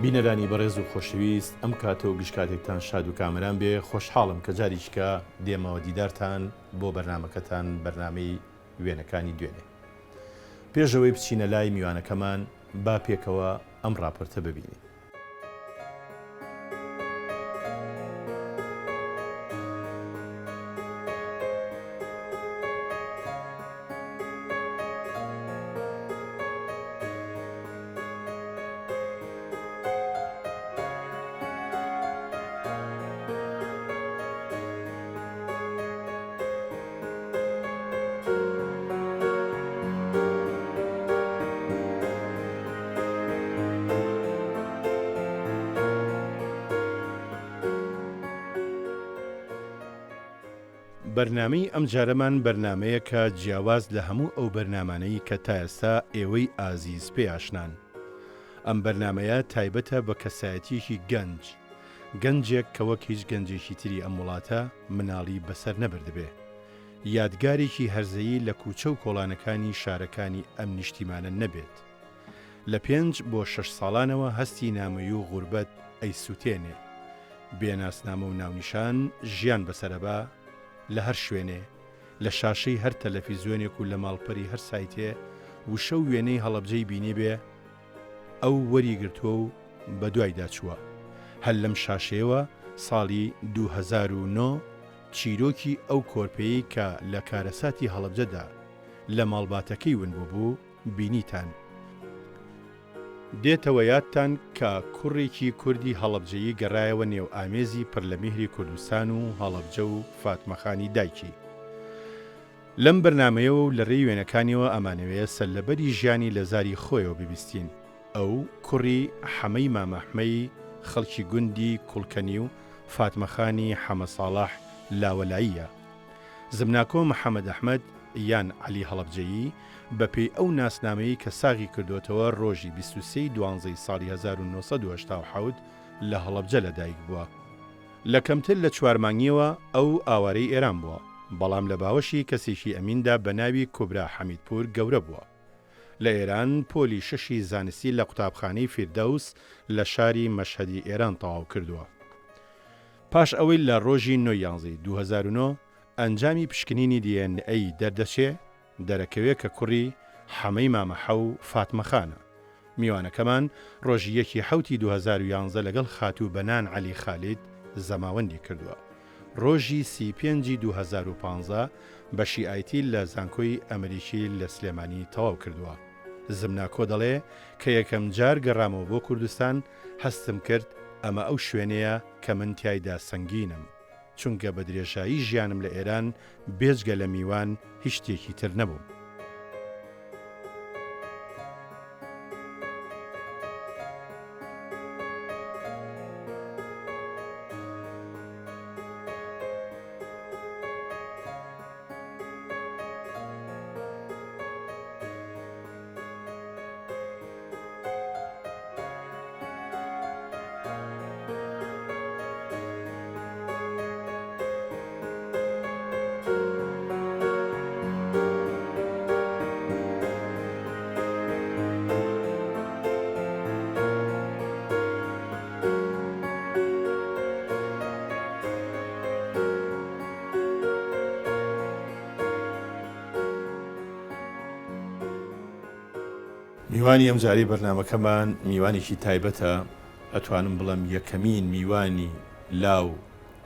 بینەرانی بەڕێز و خۆشەویست ئەم کاتە و گشت کاتێکتان شاد و کامەران بێ، خۆشحاڵم کە جارێکیکە دێمەوە دیدارتان بۆ بەرنامەکەتان بەرنامەی وێنەکانی دوێنێ. پێش ئەوەی بچینە لای میوانەکەمان با پێکەوە ئەم ڕاپۆرتە ببینین. بەرنامەی ئەمجارەمان بەرنامەیەکە جیاواز لە هەموو ئەو بەرنامانەی کە تا ئێستا ئێوەی ئازیز پێی ئاشنان. ئەم بەرنامەیە تایبەتە بە کەسایەتییەکی گەنج، گەنجێک کە وەک هیچ گەنجێکی تری ئەم وڵاتە مناڵی بەسەر نەبردبێ. یادگارێکی هەرزەیی لە کوچە و کۆڵانەکانی شارەکانی ئەم نیشتیمانە نەبێت. لە پێنج بۆ شەش ساڵانەوە هەستی نامۆیی و غوربەت ئەیسوتێنێ. بێ ناسنامە و ناونیشان ژیان بەسەرەبا لە هەر شوێنێ، لە شاشەی هەر تەلەفیزیۆنێک و لە ماڵپەری هەر سایتێ وشە و وێنەی هەڵەبجەی بینیبێ، ئەو وەری گرتووە و بە دوایدا چووە. هەر لەم شاشەیەوە ساڵی 2009 چیرۆکی ئەو کۆرپەیەی کە لە کارەساتی هەڵەبجەدا لە ماڵباتەکەی ون بووبوو بینیتان. دێتەوە یادتان کە کوڕێکی کوردی هەڵەبجەیی گەڕایەوە نێو ئامێزی پڕ لە میهری کوردستان و هەڵەبجە و فاتمەخانی دایکی. لەم بەرنامەیەوە و لە رێی وێنەکانیەوە ئەمانەوێ سەرلەبەری ژیانی لە زاری خۆیەوە ببیستین. ئەو کوڕی حەمەی مامەحمەی خەڵکی گوندی کوڵکەنی و فاتمەخانی حەمە ساڵح لاوەلاییە. زمناکۆ محەمەد ئەحمەد یان عەلی هەڵەبجەیی بە پێی ئەو ناسنامەیەی کە ساغی کردۆتەوە رۆژی 23 ی دوانزەی ساڵی 1987 لە هەڵەبجە لە دایک بووە. لە کەمتر لە چوار مانگیەوە ئەو ئاوارەی ئێران بووە، بەڵام لە باوەشی کەسێکی ئەمیندا بە ناوی کوبرا حەمیدپوور گەورە بووە. لە ئێران پۆلی شەشی زانستی لە قوتابخانەی فیردەوس لە شاری مەشهەدی ئێران تەواو کردووە. پاش ئەوەی لە ڕۆژی نۆ یانزەی 2009 ئەنجامی پشکنینی دی ئێن ئەی دەردەچێ، دەرەکەوێ کە کوڕی حەمەی مامە حەو فاتمە خانە. میوانەکەمان ڕۆژی یەکی حەوتی 2011 لەگەڵ خاتوو بەنان عەلی خالید زەماوەندی کردووە. ڕۆژی سی پێنجی 2015 بەشی ئایتی لە زانکۆی ئەمریکی لە سلێمانی تەواو کردووە. زمناکۆ دەڵێ کە یەکەم جار گەڕامەوە بۆ کوردستان هەستم کرد ئەمە ئەو شوێنەیە کە من تیایدا سەنگینم. چونکە بە درێژایی ژیانم لە ئێران بێجگە لە میوان هیچ شتێکی تر نەبووم. میوانی ئەمجارەی بەرنامەکەمان میوانێکی تایبەتە، ئەتوانم بڵێم یەکەمین میوانی لاو،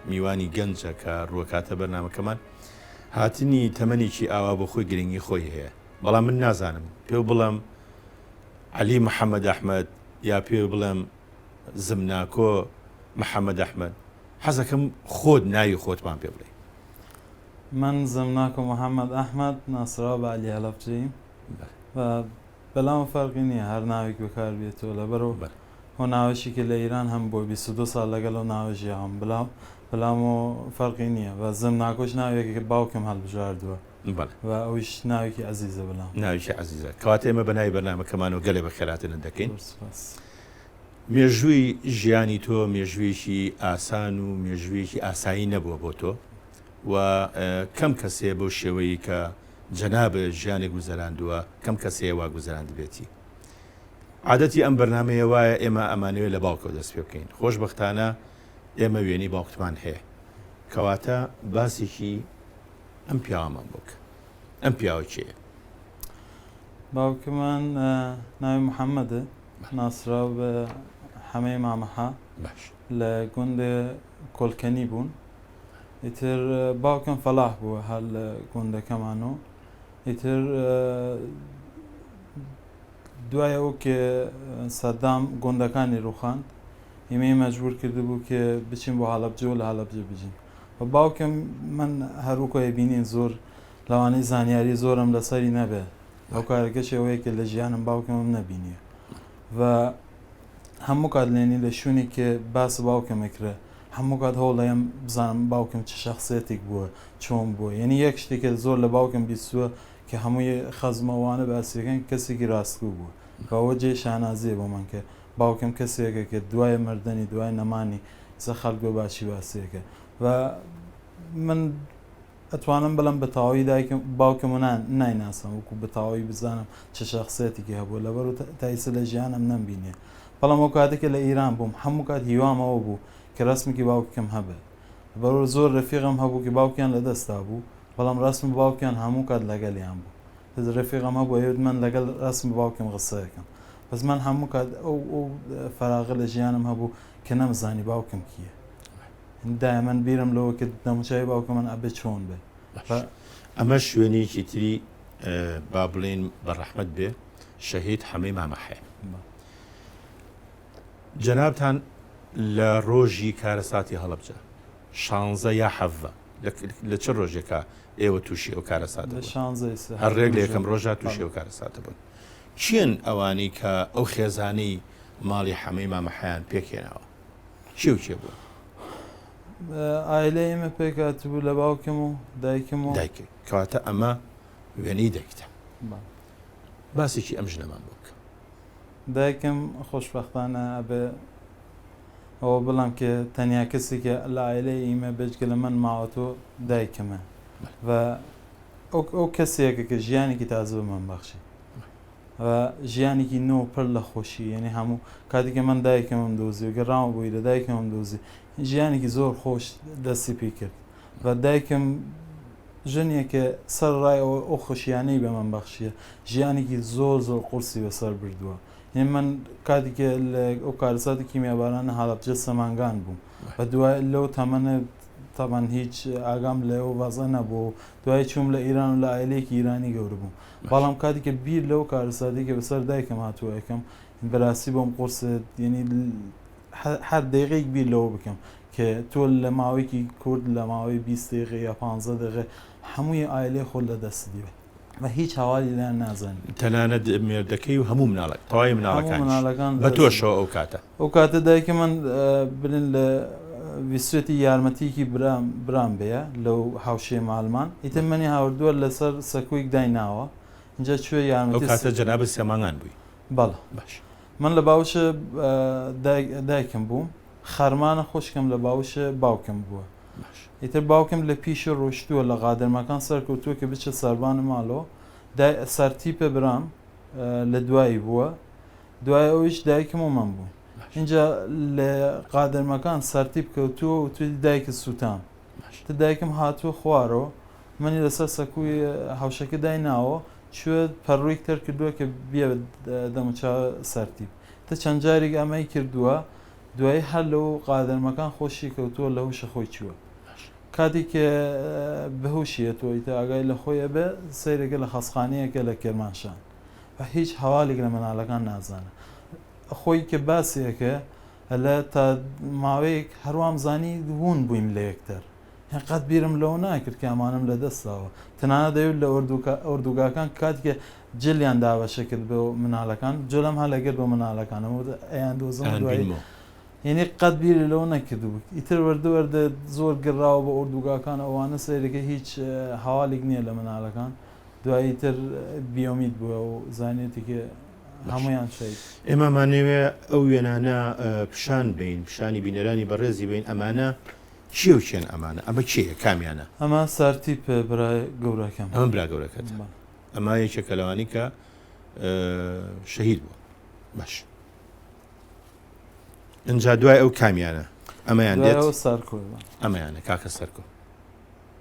میوانی گەنجە کە ڕووەکاتە بەرنامەکەمان. هاتنی تەمەنێکی ئاوا بۆ خۆی گرنگی خۆی هەیە، بەڵام من نازانم پێو بڵێم عەلی محەمەد ئەحمەد یا پێو بڵێم زمناکۆ محەمەد ئەحمەد، حەزەکەم خۆت ناوی خۆتمان پێ بڵێی. من زمناکۆ محەمەد ئەحمەد ناسراو بە عەلی هەڵەبجەیی. و بەلامە فەرقی نییە هەر ناوێک بەکار بێتەوە لەبەر ئەو ناوەشی کە لە ئیران هەم بۆ 22 ساڵ لەگەڵ ئەو ناوە ژیاوم بەڵام بەلام و فەرقی نییە و زمناکۆش ناوێکی کە باوکم هەڵبژاردووە و ئەویش ناوێکی عەزیزە بەلام. ناوێکی عەزیزە. کەواتە ئێمە بە ناوی بەرنامەکەمانەوە گەلێ بەخێرهاتنت دەکەین. زۆر سوپاس. مێژووی ژیانی تۆ مێژوویەکی ئاسان و مێژوویەکی ئاسایی نەبووە بۆ تۆ و کەم کەس هەیە بەو شێوەیەی کە جەنابت ژیانی گوزەراندووە کەم کەس هەیە وا گوزەراندبێتی. عادەتی ئەم بەرنامەیە وایە ئێمە ئەمانەوێت لە باوکەوە دەست پێ بکەین. خۆشبەختانە ئێمە وێنەی باوکتمان هەیە. کەواتە باسێکی ئەم پیاوەمان بۆ بکە. ئەم پیاوە کێیە؟ باوکمان ناوی محەممەدە، ناسراو بە حەمەی مامەحا. باش. لە گوندێ کۆلکەنی بوون. ئیتر باوکم فەلاح بووە هەر لە گوندەکەمان و ئیتر دوای ئەو کە سەدام گوندەکانی ڕوخاند ئیمەی مەجبور کردبوو کە بچین بۆ هەڵەبجە و لە هەڵەبجە بژین و باوکم من هەروکۆ بینین زۆر لەوانەی زانیاری زۆرم لەسەری نەبێ ئەو کارەکەش ئەوەیە کە لە ژیانم باوکمم نەبینیە و هەموو کات لێنی لە شوێنێک کە باس باوکم ئەکرێ هەموو کات هەوڵەیەم بزانم باوکم چ شخصێتێک بووە چۆن بووە یعنی یەک شتێکە زۆر لە باوکم بیستووە کە هەمووی خەزمەوانە باسیەکەن کەسێکی ڕاستگۆ بووە ئەوە جێ شانازیە بۆ من کە باوکم کەسێکە کە دوای مردنی دوای نەمانی سە خەڵک بە باشی باسیەکە و من ئەتوانم بڵێم بە تەواوی دایکم باوکم و نایناسم وەکو بە تەواوی بزانم چ شخصیەتێکی هەبوو لەبەر تا ئیسە لە ژیانم نەمبینیە بەڵام ئەو کاتێک لە ئیران بووم هەموو کات هیوامەوە بوو کە ڕسمێکی باوکم هەبێت بەرەوە زۆر ڕەفیقم هەبوو کە باوکیان لە دەستا بوو بەڵام ڕسم باوکیان هەموو کات لەگەلیان بوو ڕەفیقم هەبوو ئەیوت من لەگەڵ ڕسم باوکم قسەیەکەم بەس من هەموو کات ئەو ئەو فراغە لە ژیانم هەبوو کە نەمزانی باوکم کیە دایمەن بیرم لەوە کرد دەموچاوی باوکم من ئەبێ چۆن بێ. ئەمە شوێنێکی تری با بڵێین بە ڕەحمەت بێ شەهید حەمەی مامە حەیە. جەنابتان لە ڕۆژی کارەساتی هەڵەبجە شانزە یا حەڤە لە چ ڕۆژێکا ئێوە تووشی ئەو کارەساتە هەر ڕێک لە یەکەم ڕۆژا تووشی ئەو کارەساتە بوون کێن ئەوانەی کە ئەو خێزانەی ماڵی حەمەی مامە حەیان پێکهێناوە؟ کێ و کێ بوون؟ ئایلەی ئێمە پێکهاتبوو لە باوکم و دایکم و. دایکت. کەواتە ئەمە وێنەی دایکتە. باسێکی ئەم ژنەمان بۆ بکە. دایکم خۆشبەختانە ئەبێ ئەوە بڵێم کە تەنیا کەسێکە لە ئایلەی ئیمە بێجگە لە من ماوەتەوە دایکمە و ئەو کەسێکە کە ژیانێکی تازە بە من بەخشی. ژیانێکی نۆ پڕ لە خۆشی یعنی هەموو کاتێک من دایکمم دۆزی و گەڕاوە بۆی لە دایکمم دۆزی ژیانێکی زۆر خۆش دەستی پێ کرد و دایکم ژنێکە سەر ڕای ئەو ئەو خۆشیانەی بە من بەخشیە ژیانێکی زۆر زۆر قورسی بەسەر بردووە یعنی من کاتێک لە ئەو کارەساتی کیمیابارانە هەڵەبجە سەمانگان بووم بە دوای لەو تەمەنە تەبەن هیچ ئاگام لەو وەزع نەبوو دوای چووم لە ئیران و لە ئایلەیەکی ئیرانی گەورە بووم بەڵام کاتێک کە بیر لەو کارەساتەی کە بەسەر دایکم هاتووە ئەکەم بەراستی بۆم قورسە یعنی هەر دقیقەیەک بیر لەوە بکەم کە تۆ لە ماوەیەکی کورت لە ماوەی 20 دقیقە یا 15 دقیقە هەمووی ئایلەی خۆت لە دەست دیوە و هیچ هەواڵی لێیان نازانی. تەنانەت مێردەکەی و هەموو مناڵە تەواوی هەموو مناڵەکانیش مناڵەکان بە لە دەست تۆشەوە ئەو کاتە. ئەو کاتە دایکە من بلن لە ویستێتی یارمەتیکی برام برام بێ لەو هاوشێ مالمان ئیتر منی هاوردووە لەسەر سەکویک دای ناوە اینجا چوێ ئەو یارمەتی کاتە جەنابت سێ مانگان بووی بەڵێ باش. من لە باوش دایکم بووم خەرمانە خوشکم لە باوش باوکم بووە باش. ئیتر باوکم لە پیشی ڕۆشتووە لە غادرمەکان سەرکەوتووە کە بچێت سەربانی ماڵەوە دای سەرتیپە برام لە دوایی بووە دوای ئەویش دایکم و من بووین اینجا لە قادرمەکان سەرتیپ کەوتووە و توی دایکت سووتان تە دایکم هاتووە خوارەوە منی لەسەر سەکووی هاوشەکە دای ناوە چوێ پەڕوویک تەر کردووە کە بیە دەموچاو سەرتیپ تە چەند جارێک ئەمەی کردووە دوایی هەر لەو قادرمەکان خۆشی کەوتووە لە هوشە خۆی چووە کاتێک کە بەهوشیەتەوە ئیتر ئاگای لە خۆی ئەبێ سەیرەکە لە خەسخانەیەکە لە کرمانشان هیچ هەواڵێک لە مناڵەکان نازانە خۆی کە باسی ئەکە ئەلە تا ماوەیەک هەروام زانی وون بووین لە یەکتر قەت بیرم لەوە ناکرد کە ئەمانم لە دەستداوە تەنانەت دەیوت لە ئۆردوگاکان کاتێک جلیان دابەشە کرد بۆ مناڵەکان جلم هەلەگرت بۆ مناڵەکانم ئەیان دۆزم دوایی یعنی قەت بیری لەوە نەکردبوو ئیتر وردە وردە زۆر گڕاوە بە ئۆردوگاکان ئەوانە سەیرەکە هیچ هەواڵێک نییە لە مناڵەکان دوایی تر بیۆمید بووە و زانیەتی کە هەموویان شەهید. ئێمە ئەمانەوێ ئەو وێنانە پیشان بەین، پیشانی بینەرانی بەڕێزی بەین، ئەمانە کێ و کێن ئەمانە؟ ئەمە کێیە؟ کامیانە؟ ئەمە سەرتیپ برای گەورەکەمە. ئەمە برا گەورەکەتە. ئەمە یەکێکە لەوانەی کە شەهید بووە. باش ئینجا دوای ئەو کامیانە ئەمەیان دێت سەرکۆ ئەمەیانە کاکە سەرکۆ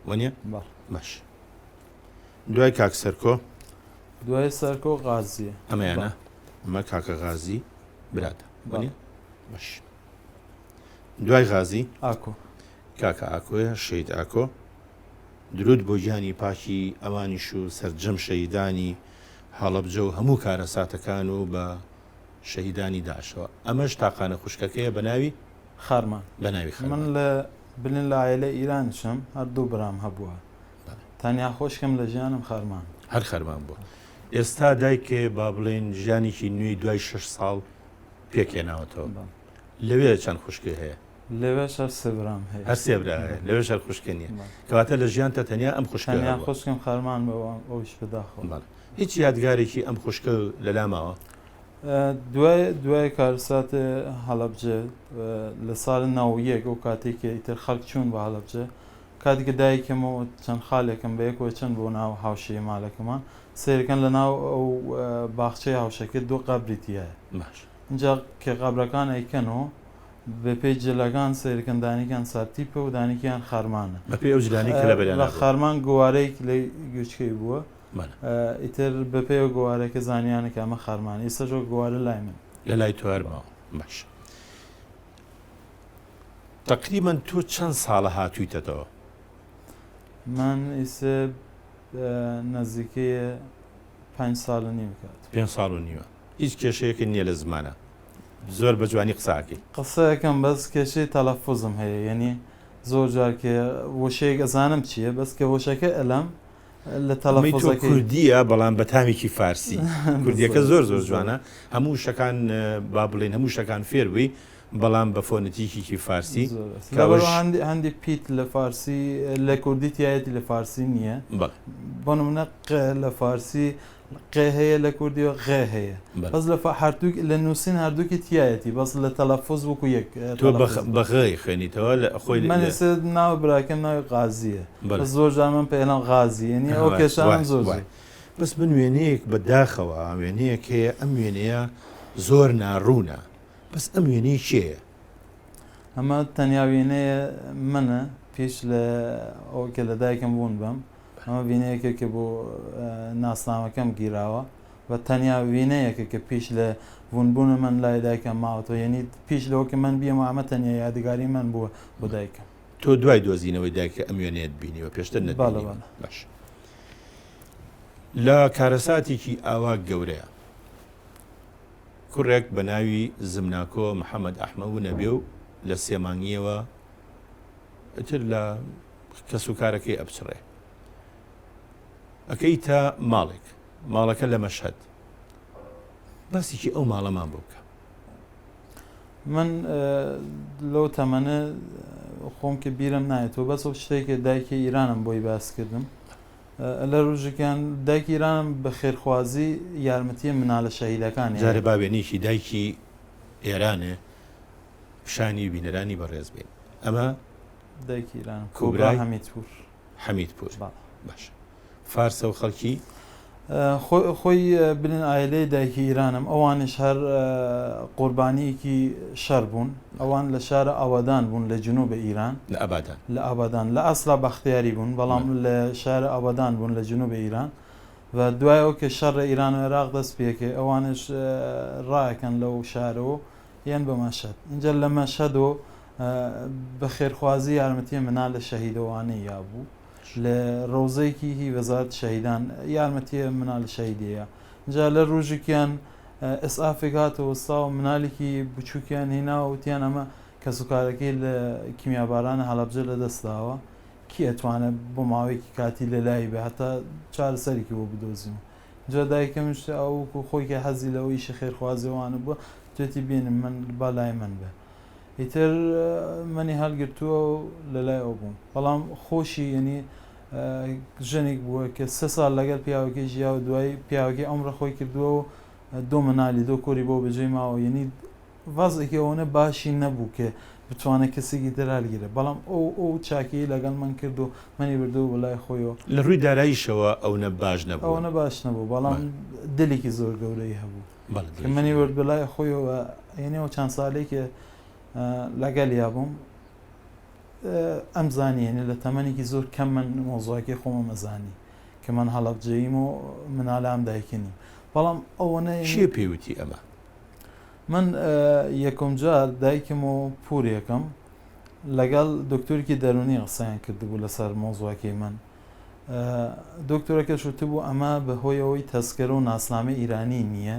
وەنیە باش دوای کاک سەرکۆ دوای سەرکۆ غازیە ئەمەیانە ئەمە کاکە غازی برادە وەنیە باش دوای غازی ئاکۆ کاکە ئاکۆیە شەید ئاکۆ درود بۆ گیانی پاکی ئەوانیش و سەرجەم شەهیدانی هەڵەبجە و هەموو کارەساتەکان و بە شەهیدانی داعشەوە ئەمەش تاقانە خوشکەکەیە بە ناوی خارمان بە ناوی خارمان من لە بلین لە عایلە ئیرانیشم هەر دوو برام هەبووە تەنیا خۆشکم لە ژیانم خارمان هەر خەرمان بووە ئێستا دایکێ با بڵێن ژیانێکی نوێی دوای شەش ساڵ پێکهێناوەتەوە لەوێ چەند خوشکی هەیە؟ لەوێش هەر سێ برام هەیە. هەر سێ برا هەیە لەوێش هەر خوشکە نییە کەواتە لە ژیانتا تەنیا ئەم خوشکە تەنیا خوشکم خەرمان بووە ئەویش بەداخەوە. بەڵێ هیچ یادگارێکی ئەم خوشکە لەلا ماوە؟ دوای دوای کارسات هەڵەبجە لە ساڵی 91 ئەو کاتێک کە ئیتر خەڵک چوون بە هەڵەبجە کاتێک کە دایکم و چەند خالێکم بە یەکەوە چەند بۆ ناو حوشەی مالەکەمان سەیرەکەن لە ناو ئەو باخچەی حوشەکە دوو قەبری تیایە باش ئینجا کە قەبرەکان ئەیکەن و بەپێی جلەکان سەیرکەن دانیکیان سەرتیپە و دانیکیان خەرمانە. بەپێی ئەو جلانەی کە لەبەریان لە خەرمان گوارەیەک لە گوێچکەی بووە ئیتر بەپێی ئەو گوارەکە زانیانە کە ئەمە خەرمانە ئێستاش ئەو گوارە لای من. لە لای تۆ هەر ماوە باش تەقریبەن تۆ چەند ساڵە هاتوویتەتەوە؟ من ئیسێ نزیکەی پێنج ساڵ و نیو کات. پێنج ساڵ و نیوە. هیچ کێشەیەکت نییە لە زمانا زۆر بە جوانی قسە ئەکەی. قسە ئەکەم بەس کێشەی تەلەفوزم هەیە یەنی زۆر جار کە وشەیەک ئەزانم چییە بەس کە وشەکە ئەلەم لە ئەمەی تۆ تەلەفوزەکەی کوردییە بەڵام بە تامێکی فارسی کوردیەکە زۆر زۆر جوانە هەموو شتەکان با بڵێین هەموو شتەکان فێر بووی بەڵام بە فۆنتیکێکی فارسی زۆر ڕاست. کە ئەوەش لەبەرئەوە هەندی هەندی پیت لە فارسی لە کوردی تیایەتی لە فارسی نییە بەڵێ. بۆ نمونە ق لە فارسی قێ هەیە لە کوردی و غێ هەیە بەس لە هەردووک لە نووسین هەردووکی تیایەتی بەس لە تەلەفوز وەکو یەک تۆ بە غ خوێنیتەوە لە خۆی من ئێستا ناو براکەم ناوی قازیە بەس زۆر جار من پێڵم غازی یعنی ئەو کێشانم زۆر زۆر بەس من وێنەیەک بە داخەوە وێنەیەک هەیە ئەم وێنەیە زۆر ناڕوونە بەس ئەم وێنەی کێیە؟ ئەمە تەنیا وێنەیە منە پیش لە ئەو کە لە دایکم بوون بم ئەمە وینەیەکە کە بۆ ناسنامەکەم گیراوە و تەنیا وینەیەکە کە پیش لە ونبوون من لای دایکم ماوەتەوە یعنی پیش لەوە کە من بیەمەوە ئەمە تەنیا یادگاری من بووە بۆ دایکم. تۆ دوای دۆزینەوەی دایکە ئەم وێنەیەت بینیوە پێشتر بەڵێ نەتبینیوە؟ بەڵێ. باش لە کارەساتێکی ئاوا گەورەیا کوڕێک بە ناوی زمناکۆ محەمەد ئەحمە ونەبێ و لە سێ مانگیەوە ئیتر لە کەسوکارەکەی ئەپچڕێ ئەکەیتە ماڵێک ماڵەکە لە مەشهەد باسێکی ئەو ماڵەمان بۆ بکە. من لەو تەمەنە خۆم کە بیرم نایەتەوە بەس ئەو شتێکە دایکی ئیرانم بۆی باس کردم لە ڕۆژێکیان دایکی ئیرانم بە خێرخوازی یارمەتیە منالە شەهیدەکانی جارێ با وێنەیەکی دایکی ئێرانێ پیشانی بینەرانی بەڕێز بین ئەمە دایکی ئیران کوبرا حەمیدپور. حەمیدپور باشە فارسە و خەڵکی؟ خۆی بلین ئایلەی دایکی ئیرانم ئەوانیش هەر قوربانیەکی شەر بوون ئەوان لە شارە ئاوادان بوون لە جنوب ئیران لە ئابادان لە ئابادان لە ئەسلا بەختیاری بوون بەڵام لە شارە ئابادان بوون لە جنوب ئیران و دوای ئەو کە شەڕ ئیران و عێراق دەست پێکەی ئەوانش ڕاکەن لەو شارەوە یەن بە مەشهەد ئینجا لە مەشهەد و بە خێرخوازی یارمەتیە منالە شەهیدەوانەی یابوو لە ڕەوزەیەکی هی وەزارەت شەهیدان یارمەتیە منالە شەهیدەیە ئینجا لە ڕوژێکیان ئسعافێک هاتە وەستا و منالێکی بچووکیان هینا و وتیان ئەمە کەسوکارەکەی لە کیمیابارانە هەڵەبجە لە دەست داوە کی ئەتوانێت بۆ ماوەیەکی کاتی لە لای بێ هەتا چارەسەرێکی بۆ بدۆزین جا دایکمیش ئەو وەکو خۆی کە حەزی لەوە ئیشی خێرخوازی ئەوانە بووە توێتی بێنم من با لای من بێ ئیتر منی هەڵگرتووە و لە لای ئەو بووم بەڵام خۆشی یعنی ژنێک بووە کە سێ ساڵ لەگەڵ پیاوەکەی ژیا و دوای پیاوەکەی عومرە خۆی کردووە و دو منالی دو کوری بۆ بەجێ ماوە یعنی وەزعێکی ئەوەنە باشی نەبوو کە بتوانێت کەسێکی تر هەلگرێت بەڵام ئەو ئەو چاکەی لەگەڵ من کرد و منی بردووە بۆ لای خۆی و. لە ڕووی داراییشەوە ئەونە باش نەبوو. ئەوەنە باش نەبوو بەڵام دلێکی زۆر گەورەی هەبوو. کە منی ورد بەلای خۆیەوە یعنی ئەو چەند سالێکی لەگەلیا بووم ئەم زانی یعنی لە تەمەنێکی زۆر کەم من مۆزوعەکەی خۆمم ئەزانی کە من هەڵەبجەییم و منالام دایکی نیم بەڵام ئەوەنە کێ پێی وتی ئەمە؟ من یەکەم جار دایکم و پورێکم لەگەڵ دکتۆرکی دەرونی قسەیان کردبوو لەسەر مۆزوعەکەی من دکتۆرەکەش وتبوو ئەمە بە هۆی ئەوەی تەسکەرە و ناسنامەی ئیرانی نییە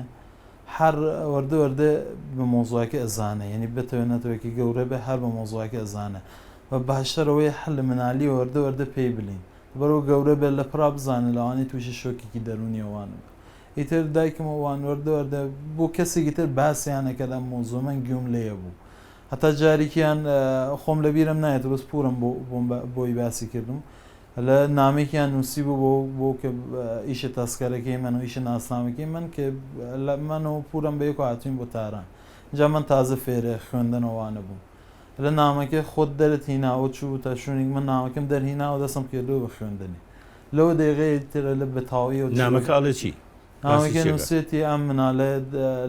هەر وەردە وەردە بە مۆزوعەکە ئەزانێ یعنی بتەوێ نەتەوەکی گەورە بێ هەر بە مۆزوعەکە ئەزانێ و باشتر ئەوەیە هەر لە منالی وەردە وەردە پێی بلین بەرەو گەورە بێت لە پڕا بزانێ لەوانەیە تووشی شۆکێکی دەروونی ئەوانە بێ ئیتر دایکم ئەوان وەردە وەردە بۆ کەسێکی تر باسیان ئەکرد ئەم مۆزوع من گوێم لێ بوو هەتا جارێکیان خۆم لە بیرم نایەت بەس پورم بۆ بۆی باسی کردم لە نامێکیان نووسی بوو بۆ بۆ کە ئیشە تەسکەرەکەی من و ئیشە ناسنامەکەی من کە لە من و پورم بە یەکەوە هاتوین بۆ تاران جا من تازە فێرە خوێندنەوانە بووم لە نامەکەی خۆت دەرت هیناوە چوو تا شوێنێک من نامەکەم دەرهیناوە دەستم کردووە بە خوێندنی لەوە دەیغەیە ترە لە بەتاویەوە نامەکە ئەڵێ چی؟ نامەکە نووسێتی ئەم منالە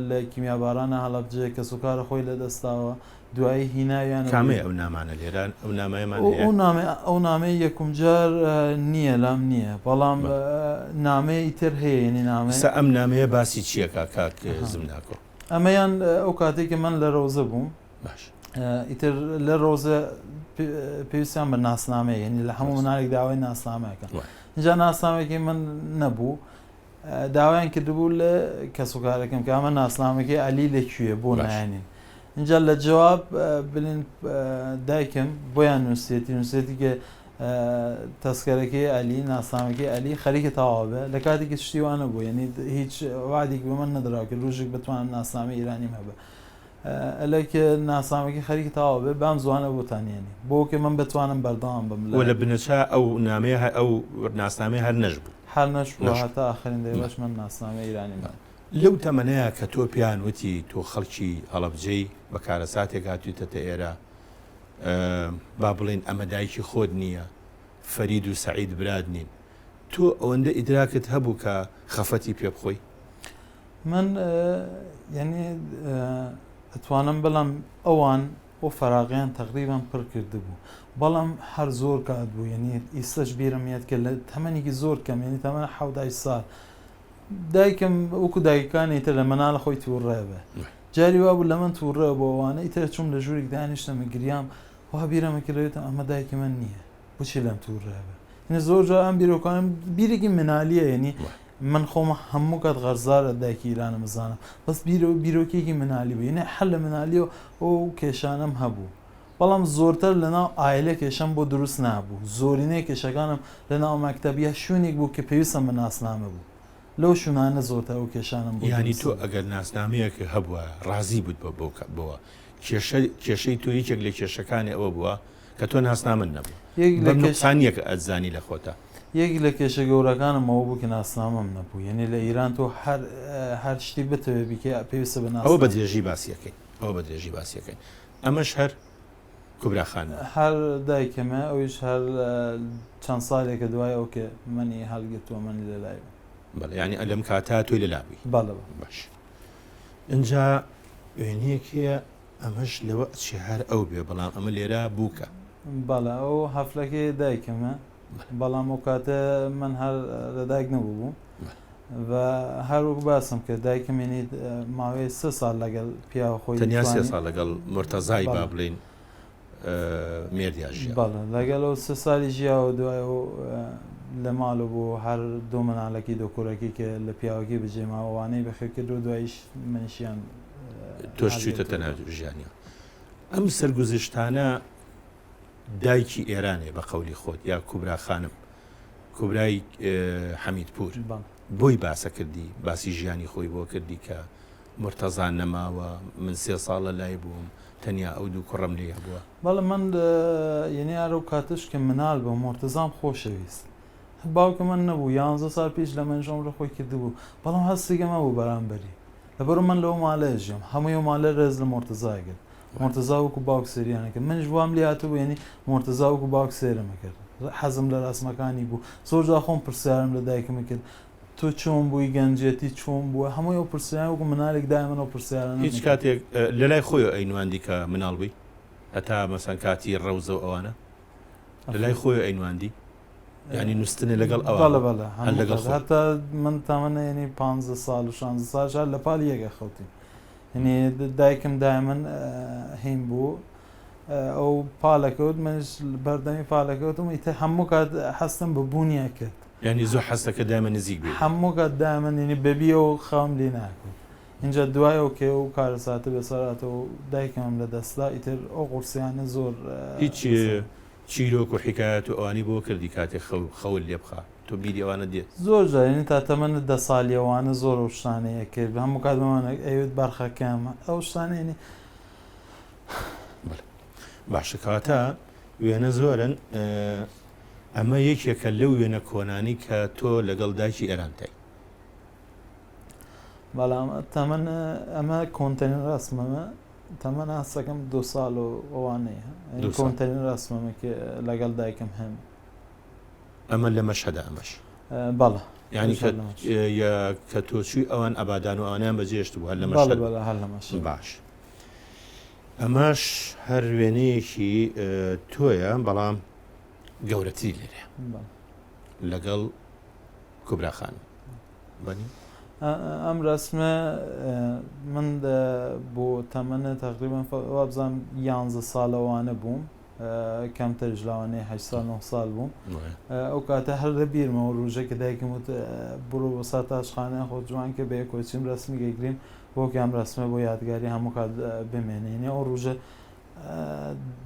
لە کیمیابارانە هەڵەبجە کەسوکارە خۆی لەدەستاوە دوایی هیناویان کامەیە ئەو نامانە لێرە ئەو نامەیەمان هەیە؟ ئەو نامەیە یەکم جار نییە لام نییە بەڵام نامەی تر هەیە یعنی نامەیە سە ئەم نامەیە باسی چیەکە کاک زمناکۆ؟ ئەمەیان ئەو کاتێک کە من لە ڕەوزە بووم باش ئیتر لە ڕۆزە پێویستیان بە ناسنامەیە یعنی لە هەموو مناڵێک داوای ناسنامەکە اینجا ناسنامێکی من نەبوو داوایان کردبوو لە کەسوکارەکەم کە ئەمە ناسنامەکەی علی لەکوێ بۆ نایەنین اینجا لە جواب بلین دایکم بۆیان نووسێتی نووسێتی کە تەسکەرەکەی علی ناسنامەکەی علی خەریکە تەواو بێ لە کاتێکی شتی وانە بوو یعنی هیچ وادێک بە من نەدرا کە ڕۆژێک بتوانم ناسنامەی ئیرانیم هەبێ ئەلێک ناسنامەکەی خەریکە تەواو بێ بام زوانە بۆتان یەنی بۆ کە من بتوانم بەردەوام بم لە لە بنەچە ئەو نامەیە ئەو ناسنامەیە هەر نەشبوو هەر نەشبوو هەتا ئاخرین دەیبەش من ناسنامەی ئیرانیم هەبوو. لەو تەمەنەیا کە تۆ پێیان وتی تۆ خەڵکی هەڵەبجەی بە کارەساتێک هاتوویتەتە ئێرە با بڵێین ئەمە دایکی خۆت نییە فەرید و سەعید برات نین تۆ ئەوەندە ئیدراکت هەبوو کە خەفەتی پێ بخۆی؟ من یعنی ئەتوانم بڵم ئەوان ئەو فەراغیان تقریبا پڕ کردبوو بەڵام هەر زۆر کات بوو یعنی ئیستەش بیرم یەت کە لە تەمەنێکی زۆر کەم یعنی تەمەن حەودای ساڵ دایکم وەکو دایکانی تر لە مناڵە خۆی تووڕێ بێ جاری وا بوو لە من تووڕێ بۆ ئەوانە ئیتر چوم لە ژوورێک دانیشتم گریام وا بیرەمە کردەوە ئەمە دایکی من نییە بۆچی لەم تووڕێ بێ یعنی زۆر جار ئەم بیرۆکانم بیرێکی منالیە یعنی من خۆم هەموو کات غەرزارە دایکی ئیرانم بزانم بەس بیرۆ بیرۆکێکی منالی بوو یعنی حەل لە منالی و ئەو کێشانەم هەبوو بەڵام زۆرتر لەناو ئایلە کێشەم بۆ دروست نابوو زۆرینەی کێشەکانم لەناو مەکتەب یا شوێنێک بوو کە پێویستم بە ناسنامە بوو لەو شوێنانە زۆرتر ئەو کێشانەم بۆ یانی دروست تۆ بوو. ئەگەر ناسنامەیەک هەبوایە ڕازی بوویت بە بەو بەوە کێشە کێشەی تۆ یەکێک لە کێشەکانی ئەوە بووە کە تۆ ناسنامەت نەبوو یەک لە بەم کێش نوقسانییەک ئەتزانی لە خۆتا. یەک لە کێشە گەورەکانم ئەوە بوو کە ناسنامەم نەبوو یەنی لە ئیران تۆ هەر هەر شتی بتەوێ بیکەی پێویستە بە ئەوە بە ناسنامە. درێژی باسی ئەکەین ئەوە بە درێژی باسی ئەکەین ئەمەش هەر کوبرا خانمە. هەر دایکمە ئەویش هەر چەند سالێکە دوای ئەو کە منی هەلگرتووە منی لە لای بوو. بەڵێ یانی لەم کاتە تۆی لە لا بووی. بەڵێ بەڵێ. باش ئینجا وێنەیەک هەیە ئەمەش لەوە ئەچێ هەر ئەو بێ بەڵام ئەمە لێرە بووکە. بەڵێ ئەو حەفلەکەی دایکمە بەڵام ئەو کاتە من هەر لە دایک نەبووبووم و هەر وەک باسم کرد دایکم یعنی ماوەی سێ ساڵ لەگەڵ پیاوە خۆی تەنیا سێ ساڵ لەگەڵ مرتەزای با بڵێین مێردیا ژیا. بەڵێ لەگەڵ ئەو سێ ساڵی ژیاوە دوای ئەو لە ماڵە بوو هەر دوو مناڵەکەی دوو کوڕەکەی کە لە پیاوەکەی بەجێ ماوە ئەوانەی بەخێو کرد و دواییش منیشیان تۆش چوویتەتە ناو ژیانیان. ئەم سەرگوزشتانە دایکی ئێرانێ بە قەولی خۆت یا کوبرا خانم کوبرای حەمید پوور بۆی باسە کردی باسی ژیانی خۆی بۆ کردی کە مرتەزا نەماوە من سێ ساڵە لای بووم تەنیا ئەو دوو کوڕم لێ هەبووە. بەڵێ من یەنی ئەو کاتەش کە منال بووم مورتەزام خۆشەویست باوکە من نەبوو یانزە سال پێش لە منیش عومرە خۆی کردبوو بەڵام هەستێکم هەبوو بەرامبەری لەبەرو من لەو مالە ژیام هەمووی ئەو مالە ڕێز لە مورتەزا گرت مورتەزا وەکو باوک سەیریان کرد منیش وام لێ هاتبوو یعنی مورتەزا وەکو باوک سەیرم کرد حەزم لە رەسمەکانی بوو زۆر جار خۆم پرسیارم لە دایکم کرد. تۆ چۆن بووی گەنجێتی چۆن بووە هەمووی ئەو پرسیارە وەکو منالێک دای من ئەو پرسیارانەم هیچ نەکرد. کاتێک لەلای خۆیەوە ئەینواندی کە مناڵ بووی هەتا مەسەن کاتی ڕەوزە و ئەوانە لەلای خۆیەوە ئەینواندی یانی نوستنێ لەگەڵ ئەوان بەڵێ بەڵێ هەر هەموو لەگەڵ کات خۆی. هەتا من تەمەنە یعنی 15 ساڵ و 16 ساڵ هەر لە پاڵ یەک ئەخەوتین یعنی دایکم دای من هین بوو ئەو پاڵەکەوت منیش بەردەمی پاڵەکەوتم ئیتر هەموو کات هەستم بە بوونی ئەکرد. یانی زۆر حەزتەکە دایمە نزیک بێ لێی. هەموو کات دایمە یعنی بەبی ئەو خەوم لێ ناکەوت. ئینجا دوای ئەو کە ئەو کارەساتە بەسەر هاتەوە و دایکمم لە دەست دا ئیتر ئەو قورسیانە زۆر هیچ بەسەر. چیرۆک و حیکایەت و ئەوانی بۆ کردی کاتێ خەو خەوت لێ بخا تۆ بیری ئەوانەت دێت؟ زۆر جار یعنی تا تەمەنت دە ساڵی ئەوانە زۆر ئەو شتانەی ئەکرد هەموو کات بەمان ئەیوت بەرخەکەم ئەو شتانە یعنی بەڵێ باشە کەواتە وێنە زۆرن ئەمە یەکێکە لەو وێنە کۆنانی کە تۆ لەگەڵ دایکی ئێران تای. بەڵام تەمەن ئەمە کۆنتەرین ڕسمەمە تەمەن ئاسەکەم دو ساڵ و ئەوانەیە کۆنتەرین ڕسمەمە لەگەڵ دایکم هەم ئەمە لە مەشهەدە ئەمەش بەڵێ یعنی کە تۆ چووی ئەوان ئەبادان و ئەوانیان بەجێشت بوو هەر لە مەشهەد هەر لە مەشهەد باش ئەمەش هەر وێنەیەکی تۆیە بەڵام گەورەتری لێرە لەگەڵ کوبرا خانم بەنی ئەم رەسمە من بۆ تەمەنە تقریبا وابزانم یانزە ساڵەوانە بووم کەمتریش لەوانەیە هەشت ساڵ نۆ ساڵ بووم ئەو کاتە هەر لە بیرمەوە ڕوژە کە دایکم وت بڕۆ بۆ سەرتاشخانە خۆ جوان کە بە یەکۆچیم ڕسمی گەگرین بۆ کام ڕسمە بۆ یادگاری هەموو کات بمێنێنێ ئەو ڕوژە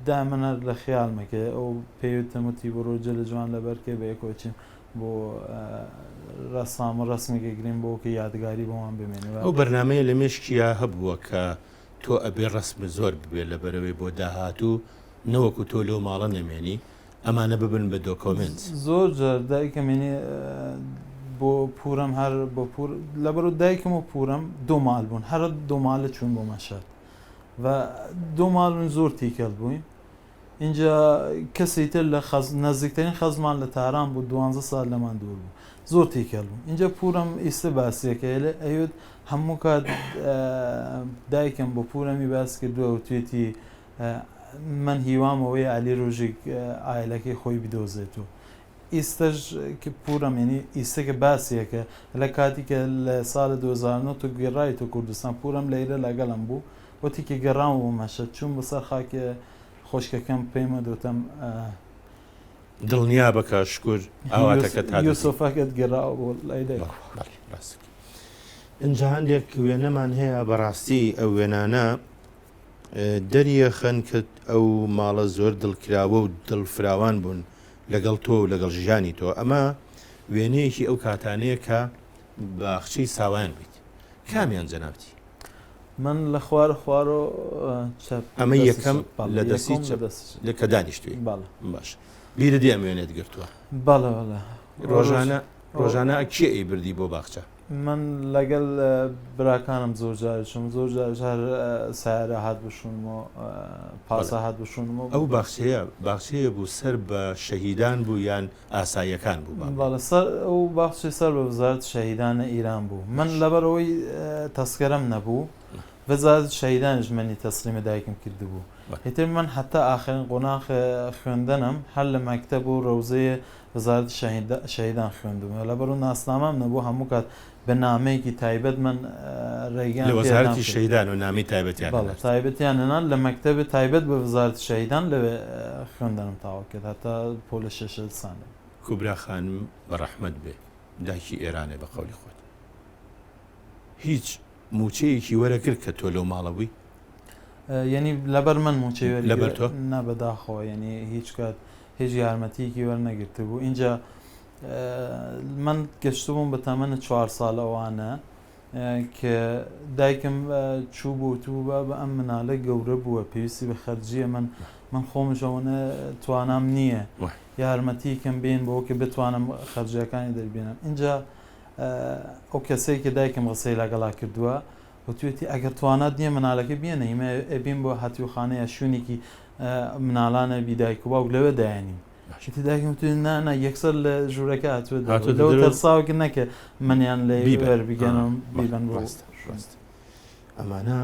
دامن هەر لە خیالمەکە ئەو پێوتم وتی بڕۆ جلە جوان لەبەرکە بە یەکۆچیم بۆ ڕەسام و ڕسمی گەگرین بۆ کە یادگاری بۆمان بمێنێ ئەو بەرنمەیە لە مێشکیا هەبووە کە تۆ ئەبێ ڕەسمت زۆر ببێ لەبەرئەوەی بۆ داهاتوو نەوەکو تۆ لەو ماڵە نەمێنی ئەمانە ببن بە دۆکۆمێنت. زۆر جار دایکم یەنی بۆ پورم هەر بۆ پور لەبەرو دایکم و پورم دوو مال بوون هەر دوو مالە چوون بۆ مەشهەد و دوو مال بوون زۆر تیکەل بووین ئینجا کەسی تر لە خەز نزیکترین خەزمان لە تاران بوو دوانزە سات لەمان دوور بوو زۆر تیکەل بوو ئینجا پورم ئیستا باسیەکە ئەیوت هەموو کات دایکم بۆ پورەمی باس کردووە وتوێتی من هیوام ئەوەیە عەلی رۆژێک ئایلەکەی خۆی بدۆزێتەوە ئیستەش کە پورم یعنی ئیستە کە باسیەکە لە کاتی کە لە ساڵ 2009 تۆ گەڕای تۆ کوردستان پورم لەیرە لەگەڵم بوو وتی کە گەڕام بۆ مەشهەد چووم بەسەر خاکێ خۆشکەکەم پێمە دۆتەم دڵنیا بە کە شکور ئاواتەکەت هاتە دی. یوسفەکەت گەڕاوە بۆ لای دایک. بەڵێ ڕاست دەکەی. ئینجا هەندێک وێنەمان هەیە بەڕاستی ئەو وێنانە دەریەخەن کە ئەو ماڵە زۆر دڵکراوە و دڵفراوان بوون لەگەڵ تۆ و لەگەڵ ژیانی تۆ ئەمە وێنەیەکی ئەو کاتانەیە کە باخچەی ساوایان بوویت کامیان جەنابتی؟ من لە خوار خوارۆ چەپ ئەمە یەکەم لە دەستی چەپ لە کە دانیشتووی باش بیرت دێ ئەم وێنەت گرتووە؟ بەڵێ بەڵێ ڕۆژانە ڕۆژانە کێ ئەیبردی بۆ باخچە؟ من لەگەل براکانم زۆر جار چوم زۆر جار هەر سیارە هات بشونم و پاسە هات بشونم و ئەو باخچەیە باخچەیە بوو سەر بە شەهیدان بوو یان ئاساییەکان بوو با بڵێین؟ بەڵێ سەر ئەو باخچەی سەر بە وەزارەتی شەهیدانی ئیران بوو من لەبەر ئەوەی تەسکەرەم نەبوو وەزارەتی شەهیدانیش منی تەسلیمی دایکم کردبوو ئیتر من حەتا ئاخرین قۆناغ خوێندنم هەر لە مەکتەب و رەوزەی وەزارەتی شەهیدان خوێندوومە لەبەر و ناسنامەم نەبوو هەموو کات بە نامەیەکی تایبەت من ڕێگەیان لە وەزارەتی شەهیدان و نامەی تایبەتیان بەڵێ تایبەتیان هێنا لە مەکتەبی تایبەت بە وەزارەتی شەهیدان لەوێ خوێندنم تەواو کرد هەتا پۆلە شەشە سانێ. کوبرا خانم بە ڕەحمەت بێ دایکی ئێرانێ بە قەولی خۆت هیچ مووچەیەکی وەرەگرت کە تۆ لەو ماڵە بووی؟ یەنی لەبەر من مووچەی وەرگرت؟ لەبەر تۆ؟ نا بەداخەوە یەنی هیچ کات هیچ یارمەتیەکی وەرنەگرتبوو ئینجا من گەشتبووم بە تەمەنە چوار ساڵ ئەوانە کە دایکم چوو بۆ وتبوو بابە ئەم منالە گەورە بووە پێویستی بە خەرجیە من من خۆمش ئەوەنە توانام نییە یارمەتیکەم بێن بۆ کە بتوانم خەرجیەکانی دەربێنم اینجا ئەو کەسەی کە دایکم قسەی لەگەڵا کردووە وتوێتی ئەگەر توانات نییە منالەکە بێنە ئیمە ئەبین بۆ هەتیوخانەیە شوێنێکی منالانە بی دایک و باوک لەوێ دایانین. ئیتر دایکم وتی نا نا یەکسەر لە ژوورەکە هاتووە دەرەوە. هاتووەتە لەوە دەرەوە. ترساوە کە نەکە منیان لێ بیبەن. وەربگەن و ئا، بیبەن بۆ ڕاستە ڕاستە ئەمانە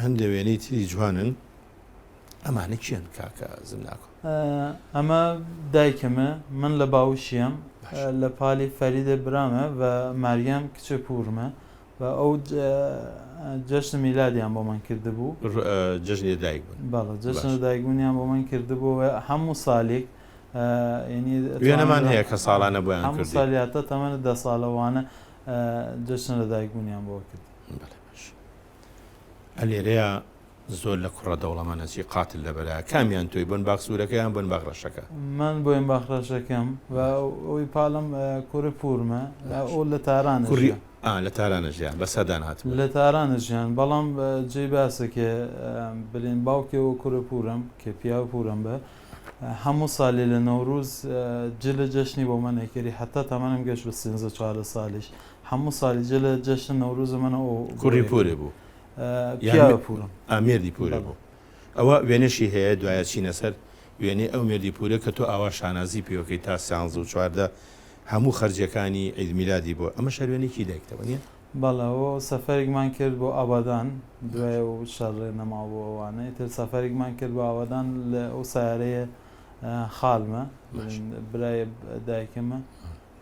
هەندێ وێنەی تری جوانن ئەمانە کێن کاکە زمناکۆ؟ ئەمە دایکمە من لە باوشیم باشە. لە پالی فەریدە برامە و مەریەم کچە پوورمە و ئەو جەژن میلادیان بۆ من کردبوو. جەژنی لەدایک بوون. بەڵێ جەژن لەدایکبوونیان بۆ من کردبوو و هەموو ساڵێک یعنی وێنەمان هەیە کە ساڵانە بۆیان هەموو کردی. ساڵی هەتا تەمەنە 10 ساڵەوانە جەژن لەدایکبوونیان بۆ کرد. بەڵێ باش. ئەلێرەیە زۆر لە کوڕە دەوڵەمەنە چی قاتل لەبەرە کامیان تۆی بۆن باخ سوورەکە یان بۆن باخ ڕەشەکە؟ من بۆین باخ ڕەشەکەم و ئەوی پاڵم کوڕی پوورمە ئەو لە تارانە کوڕی ئا لە تارانە ژیان بە سەدان هاتبوو. لە تارانە ژیان بەڵام جێی باسە کە بلێن باوکێ و کوڕی پوورم کە پیاو پوورم بە هەموو ساڵێ لە نەوروز جلە جەشنی بۆ من ئەکەری حتا تەمەنم گەشت بە سێنزە چواردە ساڵیش هەموو ساڵی جلە جەشن نەوروز من ئەو کوڕی پوورێ بوو پیاوە پوورم. ئا مێردی پوورە بوو. ئەوە وێنەشی هەیە دوایە چینە سەر وێنەی ئەو مێردی پوورە کە تۆ ئاوا شانازی پێوەکەی تا سیانزە و 14 هەموو خەرجیەکانی عید میلادی بۆ ئەمەش هەر وێنەی دایکتە وەنیە؟ بەڵێ ئەوە سەفەرێکمان کرد بۆ ئابادان دوای ئەو شەڕێ نەمابوو ئەوانە ئیتر سەفەرێکمان کرد بۆ ئابادان لە ئەو سەیارەیە خاڵمە برای دایکمە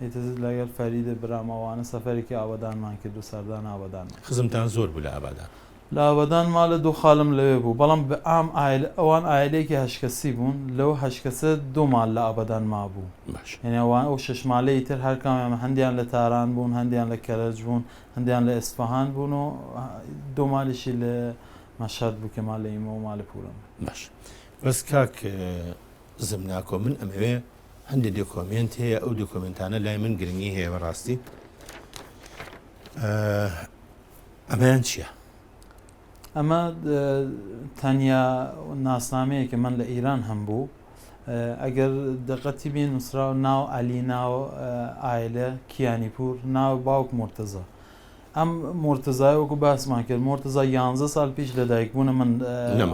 ئیتر لەگەڵ فەریدە برام ئەوانە سەفەرێکی ئاوەدانمان کرد و سەردان ئاوەدانمان. خزمتان زۆر بوو لە ئابادان؟ لە ئاوەدان مالە دوو خاڵم لەوێ بوو، بەڵام بە عام عایلە ئەوان عایلەیەکی هەشت کەسی بوون، لەو هەشت کەسە دوو ماڵ لە ئابادان مابوو. باشە. یانی ئەوان ئەو شەش مالەی ئیتر هەر کامیان هەندیان لە تاران بوون، هەندیان لە کەرەج بوون، هەندیان لە ئێسفەهان بوون و دوو مالیشی لە مەشهەد بوو کە مالە ئیمە و مالە پوورم. باشە. بەس کاک زمناکۆ من ئەمەوێ هەندێک دۆکۆمێنت هەیە ئەو دۆکۆمێنتانە لای من گرنگی هەیە بەڕاستی ئەمەیان چییە؟ ئەمە تەنیا ناسنامەیەکە من لە ئیران هەم بوو ئەگەر دقەتی بێ نووسراو ناو عەلی ناو ئایلە کیانی پور ناو باوک مورتەزا ئەم مورتەزای وەکو باسمان کرد مورتەزا یانزە ساڵ پیش لەدایک بوونە من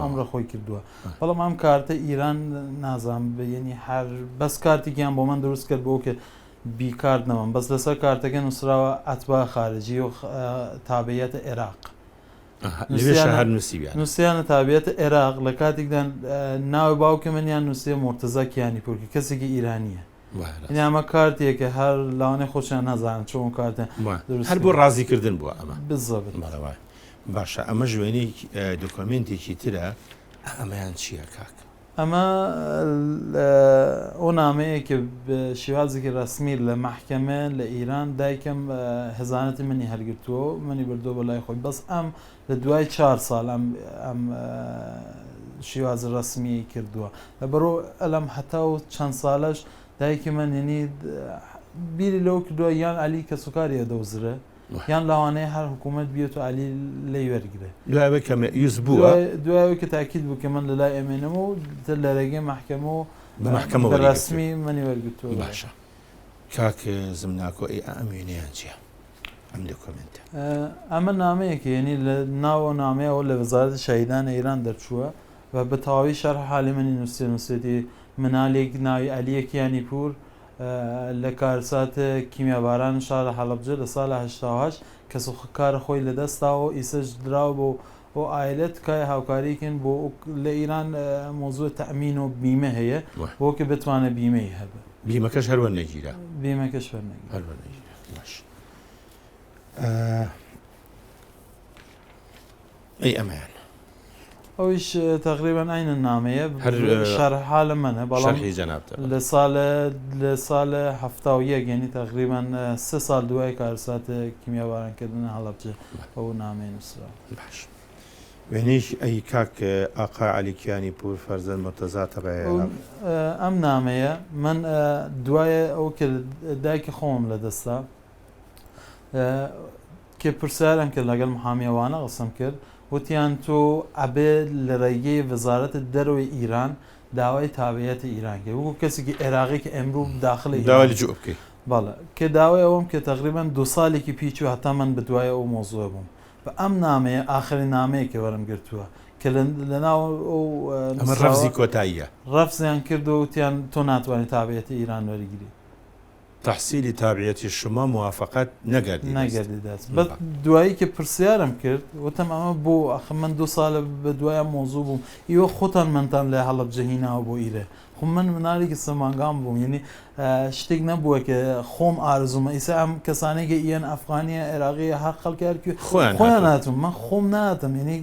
ئەمڕە خۆی کردووە بەڵام ئەم کارتە ئیران نازانم یعنی هەر بەس کارتێکیان بۆ من دروست کرد بۆ کە بی کارت نەمام بەس لەسەر کارتەکە نووسراوە ئەتبا خارجی و تابعیەت عێراق نووسیانە تابعیەت عێراق لە کاتێکدا ناوی باوکی منیان نووسیە مورتەزا کیانی پورکی کەسێکی ئیرانیە یعنی ئەمە کارتێکە هەر لاوانەیە خۆشیان نازانن چۆن کارتە دروست هەر بۆ ڕازیکردن بووە ئەمە بالضبط بەڵێ وایە باشە ئەمەش وێنەی دۆکۆمێنتێکی ترە ئەمەیان چییە کاک؟ ئەمە ئەو نامەیە کە بە شێوازێکی ڕەسمی لە مەحکەمە لە ئیران دایکم هەزانەتی منی هەرگرتووە و منی بردووە بۆ لای خۆی بەس ئەم لە دوای چار ساڵ ئەم ئەم شێوازی ڕەسمیی کردووە لەبەرو ئەلەم هەتا و چەند ساڵەش دایکی من یعنی بیری لەوە کردووە یان عەلی کەسوکاری ئەدۆزرێ یان لەوانەیە هەر حکوومەت بێت و عەلی لێی وەرگرێ. دوای ئەوەی کە مەئیوس بووە. دوای ئەوەی کە تاکید بوو کە من لە لای ئەمێنم و تر لە رێگەی مەحکەمە و بە مەحکەمە بە رەسمی منی وەرگرتووە. باشە کاک زمناکۆ ئەی ئەم وێنەیان چییە؟ ئەم دۆکۆمێنتە. ئەمە نامەیەکە یعنی لە ناو ئەو نامەیەوە لە وەزارەتی شەهیدان ئێران دەرچووە و بە تەواوی شەرح حالی منی نووسیە نووسێتی منالێک ناوی عەلیە کیانی پوور لە کارسات کیمیاباران شار هەڵەبجە لە ساڵ 88 کەس و کار خۆی لە دەست داوە و ئیسەش دراوە بۆ ئەو ئایلە تکایە هاوکاری کەن بۆ لە ئیران مۆزوع تەئمین و بیمە هەیە بۆ کە بتوانێت بیمەی هەبێ. بیمەکەش هەر وەرنەگیرا. بیمەکەش وەرنەگیرا. هەر وەرنەگیرا. باش. ئەی ئەمەیان. ئەویش تەقریبەن عەینەن نامەیە هەر شەرح حالە منە بەڵام شەرحی جەنابتە. لە ساڵ لە ساڵ 71 یعنی تەقریبەن سێ ساڵ دوای کارسات کیمیابارانکردن هەڵەبجە ئەو نامەیە نووسراوە. باش. وێنەیەکی ئەی کاک ئاقا عەلی کیانی پوور فەرزەند مورتەزا تەبعی عێراق. ئەم نامەیە من دوای ئەو کە دایکی خۆمم لەدەستدا کە پرسیارم کرد لەگەڵ محامیەوانە قسەم کرد وتیان تۆ ئەبێ لە ڕێگەی وەزارەتی دەرەوەی ئیران داوای تابعیەتی ئیران کەی وەکو کەسێکی عێراقی کە ئێمرو داخلی ئیران داوای لجوء بکەی. بەڵێ کە داوای ئەوەم کرد تەقریبەن دوو ساڵێکی پیچوو هەتا من بەدوای ئەو مەوزوعە بووم و ئەم نامەیە ئاخرین نامەیە کە وەرم گرتووە کە. کە لە ناو ئەو ئەمە ڕەفزی کۆتاییە. ڕەفزیان کرد و وتیان تۆ ناتوانی تابعیەتی ئیران وەرگری. تحصیل تابعیت شما موافقت نگردیده است. نگردیده است. بەس دوایی کە پرسیارم کرد وتم ئەمە بۆ ئەخ من دوو سالە بە دوای ئەم مەوزوع بووم ئیوە خۆتان منتان لە هەڵەبجە هیناوە بۆ ئیرە خۆ من مناڵێکی سەمانگان بووم یعنی شتێک نەبووە کە خۆم ئارزومە ئیسا ئەم کەسانەی کە ئیەن ئەفغانیە عێراقیە هەر خەڵکی هەر کوێ خۆیان خۆیان هاتوون. هاتوون من خۆم ناتم یعنی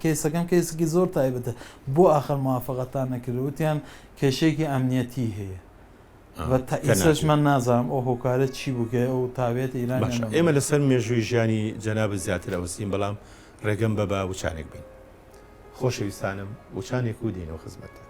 کەیسەکەم کەیسێکی زۆر تایبەتە بۆ ئاخر موافقەتان نەکرد وتیان کێشەیەکی ئەمنیەتی هەیە و تا کە ئیسەش ناکرێت. من نازانم ئەو هۆکارە چی بوو کە ئەو تابعیەتی ئیرانیان باشە بە من ئێمە لەسەر مێژووی ژیانی جەنابت زیاتر ئەوەستین بەڵام ڕێگەم بە با وچانێک بین. خۆشەویستانم وچانێک و دێینەوە خزمەتتان.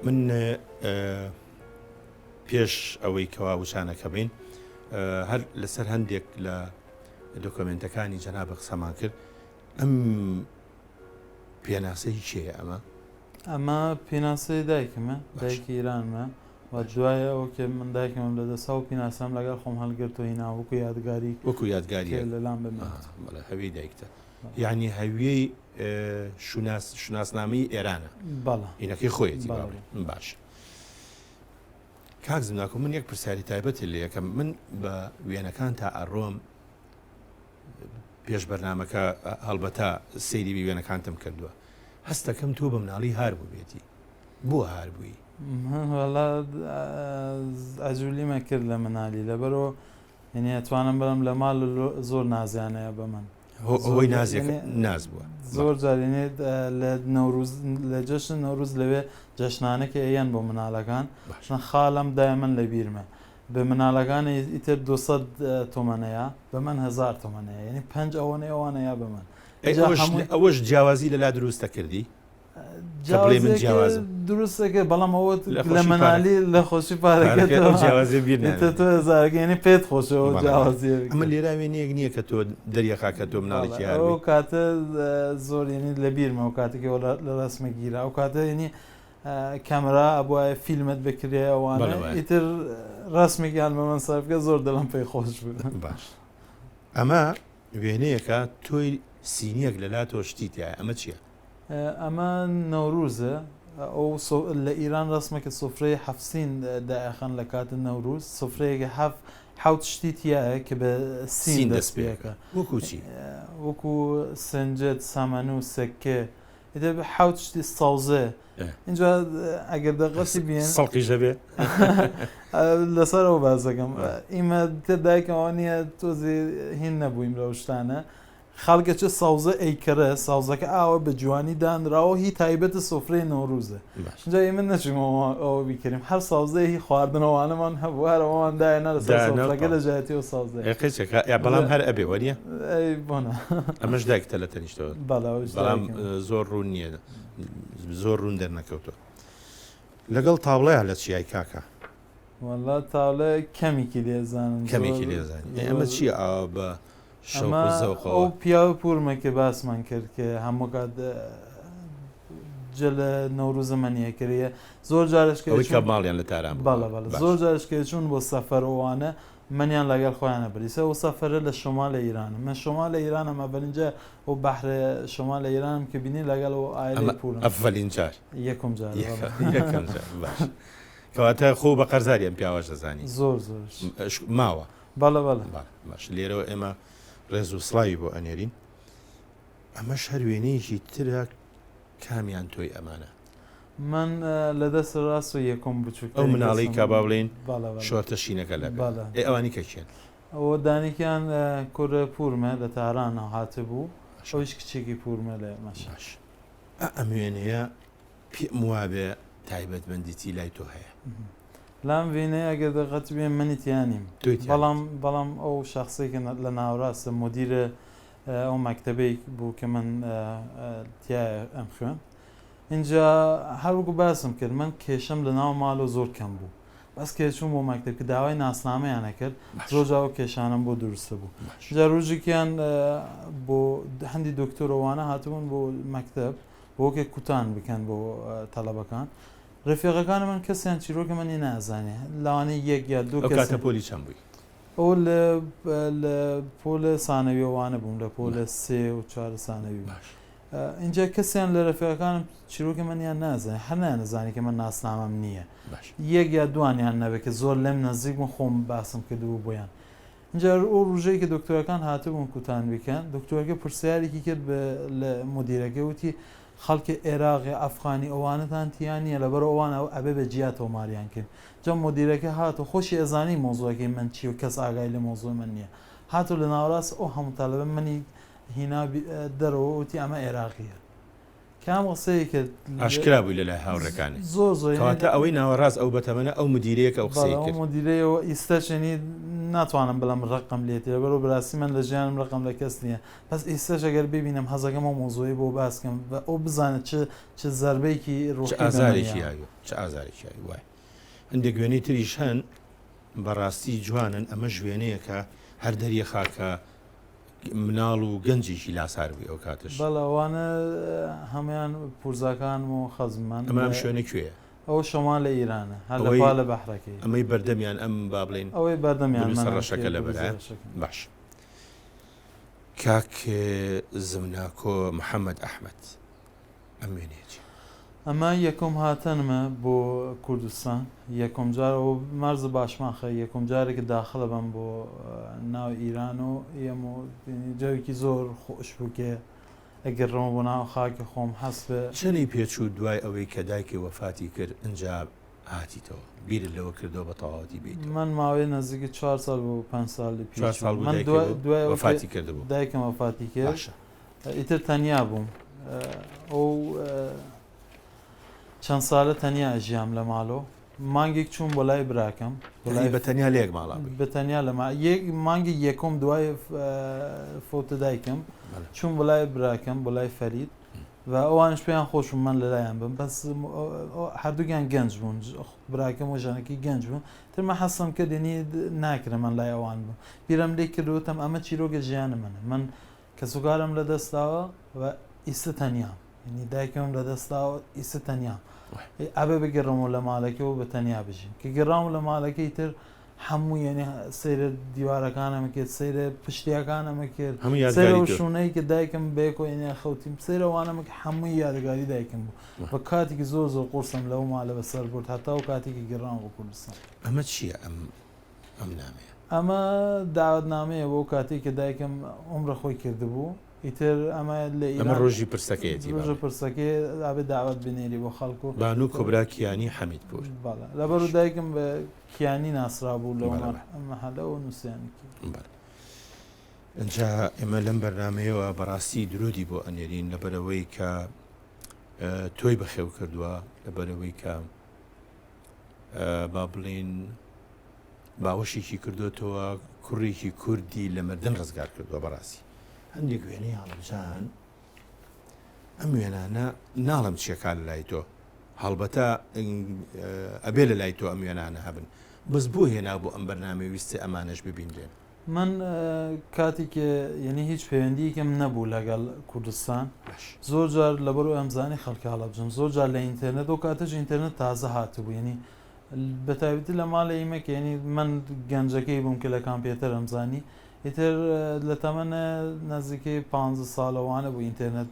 من پێش ئەوەی کەوا وچانەکە بین هەر لەسەر هەندێک لە دۆکۆمێنتەکانی جەنابت قسەمان کرد ئەم پێناسەی کێیە ئەمە؟ ئەمە پێناسەی دایکمە دایکی ئیرانمە و دوای ئەوە کە من دایکمم لە دەسا و پیناسەم لەگەڵ خۆم هەڵگرت و هینا وەکو یادگاری وەکو یادگاری لەلام بمێنێت. بەڵێ هەوی دایکتە یعنی هەویەی شوناس شوناسنامەی ئێرانە بەڵێ هینەکەی خۆیەتی باش کاک زمناکۆ من یەک پرسیاری تایبەتت لێ یەکەم من بە وێنەکان تا ئەڕۆم پێش بەرنمەکە هەڵبەتە سەیری بی وێنەکانتم کردووە هەستەکەم تۆ بە مناڵی هار بووبێتی بۆ هار بووی؟ وەڵا ئەجولیمە کرد لە منالی لەبەرەوە یعنی ئەتوانم بڵێم لە ماڵ زۆر نازیانەیە بە من ئەوەی نازێک ناز بووە زۆر جارێنێ لە نەوروز لە جەشن نەوروز لەوێ جەشنانە کە ئەیەن بۆ مناڵەکان خاڵم دای من لە بیرمە بە مناڵەکان ئیتر 200 تۆمەنەیە بە من هزار تۆمەنەیە یعنی پنج ئەوەنە ئەوانەیە بە من ئەوەش جیاوازی لەلا دروستە کردی کە بڵێ من جیاوازم. دروستەکە بەڵام ئەوە لە منالی لە خۆشی پارەکە جیاوازی بیر تۆ هەزارەکە یعنی پێت خۆشە ئەو جیاوازیە ئەمە لێرا وێنەیەک نییە کە تۆ دەریەخا کە تۆ مناڵێکی هار ئەو کاتە زۆر یعنی لە بیرمە ئەو کاتێک لە ڕەسمە گیرا ئەو کاتە یعنی کامرا ئەبوایە فیلمت بکرێ ئەوانە ئیتر ڕسمێکیان بە من سەرفکە زۆر دڵم پێی خۆش بوو باش ئەمە وێنەیەکە تۆی سینیەک لەلا تۆ شتی تایە ئەمە چییە؟ ئەمە نەوروزە ئەو لە ئیران ڕەسمە کە سفرەی حەفسین دائەخەن لە کاتە نەوروز سفرەیەکە حەف حەوت شتی تایە کە بە سین دەست پێەکە وەکو چی؟ وەکو سنجد سەمەن و سکە ئیتر حەوت شتی سەوزێ اینجا ئەگەر دەقەتی بێن سەڵقیش دەبێ لەسەر ئەو باس دەکەم ئیمە تر دایکمەوە نییە تۆزێ هین نەبووین لەو شتانە خەڵک ئەچێ سەوزە ئەیکڕێ سەوزەکە ئاوە بە جوانی دانراوە هی تایبەتە سفرەی نەوروزە جا ئێمە نەچووین ئەوە بیکەرین هەر سەوزەیە هی خواردنەوانەمان هەبوو هەر ئەوەمان دایەنا لەسەر سفرەکە لە جیاتی ئەو سەوزەیە ئێ قیچەکە یا بەڵام هەر ئەبێ وەنیە ئەی بۆ نا ئەمەش دایکتە لە تەنیشتەوە بەڵێ ئەوەش بەڵام دایکمە. زۆر ڕوون نییە زۆر ڕوون دەرنەکەوتووە لەگەڵ تاوڵەیە لە چیای کاکە وەڵا تاڵە کەمێکی لێ زانم کەمێکی لێ زانی ئەمە چییە ئاوا بە شەوق ئەمە و ئەو زەوقەوە پیاوە پورمە کە باسمان کرد کە هەموو کات جە لە نەوروزە مەنیە کردیە زۆر جارش کە ئەوەی کە چوون ماڵیان لە تاران بوو بەڵێ بەڵێ باش زۆر جارش کە چوون بۆ سەفەر ئەوانە منیان لەگەڵ خۆیانە بریسە ئەو سەفەرە لە شمال ئیرانە من شمال ئیرانم ئەولین جار ئەو بەحر شمال ئیرانم کە بینی لەگەڵ ئەو ئەمە عائلەی پورم ئەڤەلین جار یەکم جار بەڵێ یەکەم جار باش کەواتە خۆ بە قەرزاری ئەم پیاوەش دەزانی زۆر زۆرش ماوە بەڵێ بەڵێ. بەڵێ باش لێرەوە ئێمە ڕێز و سڵاوی بۆ ئەنێرین ئەمەش هەر وێنەیەکی ترە کامیان تۆی ئەمانە؟ من لە دەست ڕاست و یەکەم بچووکترین ئەو مناڵەی کەسم کە با بڵێین بەڵێ بەڵێ شۆرتە شینەکە لە پێ بەڵێ ئێ ئەوانی کە کێن؟ ئەوە دانێکیان کوڕە پوورمە لە تارانەوە هاتبوو باشە ئەویش کچێکی پوورمە لە مەشهەد. باش ئا ئەم وێنەیە پێم وابێ تایبەتمەندیی لای تۆ هەیە. لام وێنەیە ئەگەر دقەت بێ منی تیا نیم تۆی تیا بەڵام نیت. بەڵام ئەو شەخسەی کە لە ناوەڕاستە مودیرە ئەو مەکتەبەی بوو کە من تیایە ئەمخوێند ئینجا هەر وەکو باسم کرد من کێشەم لە ناو ماڵەوە زۆر کەم بوو. بەس کە چووم بۆ مەکتەب کە داوای ناسنامەیان ئەکرد زۆر جار ئەو کێشانەم بۆ دروست بوو. جا ڕۆژێکیان بۆ هەندی دکتۆر ئەوانە هاتبوون بۆ مەکتەب بۆ کە کوتان بکەن بۆ تەلەبەکان. ڕفیقەکانی من کەسیان چیرۆکی منی نازانێ لەوانەیە یەک یا دوو ئەو کەس کاتە پۆلی چەند بووی؟ ئەو لە لە پۆلە سانەویەوانە بووم لە پۆلە سێ و چوار سانەوی بووم. باش. ئینجا کەسیان لە رەفیقەکانم چیرۆکی منیان نازانێ هەر نایانەزانی کە من ناسنامەم نییە باش. یەک یا دوانیان نەبێ کە زۆر لێم نزیک بوون خۆم باسم کردبوو بۆیان ئینجا ئەو ڕۆژەی کە دکتۆرەکان هاتبوون کوتان بکەن دکتۆرەکە پرسیارێکی کرد بە لە مدیرەکە وتی خەڵکی عێراقی ئەفغانی ئەوانەتان تیا نییە لەبەر ئەوان ئەو ئەبێ بە جیا تۆماریان کرد جا مدیرەکە هات و خۆشی ئەزانی مۆزوعەکەی من چی و کەس ئاگای لە مۆزوع من نییە هات و لە ناوەڕاست ئەو هەموو تەلەبە منی هینا دەرەوە وتی ئەمە عێراقیە کام قسەی کرد ئاشکرا بووی لەلای هاوڕێکانی زۆر زۆر کەواتە ئەوەی ناوەڕاست ئەو بەتەمەنە ئەو مدیرەیە کە ئەو قسەی کرد مدیرەیەوە ئیستاش یعنی ناتوانم بڵێم ڕقم لێتی لەبەرەوە بەراستی من لە ژیانم ڕقم لە کەس نییە بەس ئیستاش ئەگەر ببینم حەزەکەم ئەو مۆزۆی بۆ باس کەم و ئەو بزانێت چ چ زەربەیەکی چ ڕۆحی بە من ئازارێکی یاوە. یاوی چ ئازارێکی یاوی وایە هەندێک وێنەی تریش هەن بەڕاستی جوانن ئەمەش وێنەیەکە هەر دەریەخا کە مناڵ و گەنجێکی لاسار بووی ئەو کاتەش. بەڵێ ئەوانە هەموویان پورزاکانم و خەزممان. ئەمە ئەم شوێنە کوێیە؟ ئەوە شۆمان لە ئیرانە هەر لە پا لە بەحرەکەی. ئەمەی بەردەمیان ئەم با بڵێین ئەوەی بەردەمیان بلوزە ڕەشەکە لەبەرە باش کاک زمناکۆ محەممەد ئەحمەد ئەم وێنەیە چیە؟ ئەمە یەکەم هاتنمە بۆ کوردستان یەکەم جار ئەوە مەرز باشماخە یەکەم جارێک داخلە بم بۆ ناو ئیران و ئێم و جەوێکی زۆر خۆش بوو کە ئەگەڕمەوە بۆ ناو خاکی خۆم هەست بە چەنی پێچوو دوای ئەوەی کە دایکی وەفاتی کرد ئنجا هاتیتەوە بیرت لەوە کردەوە بە تەواوەتی بێیتەوە؟ من ماوەی نزیکی چوار ساڵ بۆ پێنج ساڵی پێ چوار ساڵ بوو من دایکی دوای ئەوەی کە وەفاتی کردبوو؟ دایکم وەفاتی کرد باشە. ئیتر تەنیا بووم ئەو چەند سالە تەنیا ئەژیام لە ماڵۆ مانگێک چووم بۆ لای براکەم بۆ لای بە تەنیا لە یەک ماڵا بووی بە تەنیا لە ما یەک مانگی یەکەم دوای فەوتە دایکم چووم بۆ لای براکەم بۆ لای فەرید و ئەوانش پێیان خۆش بوو من لەلایان بم بەس هەردووکیان گەنج بوون براکەم و ژنەکەی گەنج بوون تر من حەسم کرد یعنی ناکرێ من لای ئەوان بم بیرم لێ کرد وتم ئەمە چیرۆکە ژیانی منە من کەسوکارم لەدەست داوە و ئیستە تەنیام یعنی دایکم لەدەست داوە ئیستە تەنیام ئەبێ بگەڕمەوە لە ماڵەکە و بە تەنیا بژیم کە گەڕام لە ماڵەکەی تر هەموو یعنی سەیرە دیوارەکانم کرد سەیرە پشتیەکانم کرد هەموو سەیرە یادگاری ئەو تۆ شوونەی کە دایکم بەیەکەوە یعنی خەوتیم سەیرە ئەوانەم کرد هەمووی یادگاری دایکم بوو واه. و کاتێکی زۆر زۆر قورسم لەو ماڵە بەسەر برد هەتا و کاتێکی گەڕام بۆ کوردستان ئەمە چییە ئەم ئەم نامەیە؟ ئەمە داوەتنامەیە بۆ کاتێک کە دایکم عومرە خۆی کردبوو ئیتر ئەمە لە ئەمە ئیران ڕۆژی پرسەکەیەتی ڕۆژە بابێ. پرسەکەی ئەبێ داوەت بنێری بۆ خەڵک و بانوو کوبرا کیانی حەمیدپوور. بەڵێ لەبەر باش. دایکم بە کیانی ناسرا بوو لەو بەڵێ بەڵێ. مەحەلە و نووسیانی کرد. بەڵێ. ئینجا ئێمە لەم بەرنامەیەوە بەڕاستی درودی بۆ ئەنێرین لەبەرئەوەی کە تۆی بەخێو کردووە لەبەرئەوەی کە با بڵێین باوەشێکی کردوێتەوە کوڕێکی کوردی لە مردن ڕزگار کردووە بەڕاستی هەندێک وێنەی هەڵبجان ئەم وێنانە ناڵم چیەکان لای تۆ هەڵبەتە ئەبێ لە لای تۆ ئەم وێنانە هەبن بەس بۆ هێنا بۆ ئەم بەرنامەی ویستی ئەمانەش ببینرێن من کاتێک یعنی هیچ پەیوەندیەکم نەبوو لەگەڵ کوردستان زۆر جار لەبەر ئەمزانی خەڵکی هەڵەبجەم زۆر جار لە ئینتەرنێت و کاتەش ئینتەرنێت تازە هاتبوو یعنی بەتایبەتی لە ماڵی ئیمە کە یعنی من گەنجەکەی بووم کە لە کامپیوتەر ئەمزانی ئیتر لە تەمەن نزیکەی پ ساڵەوانە بوو ئینتەرنێت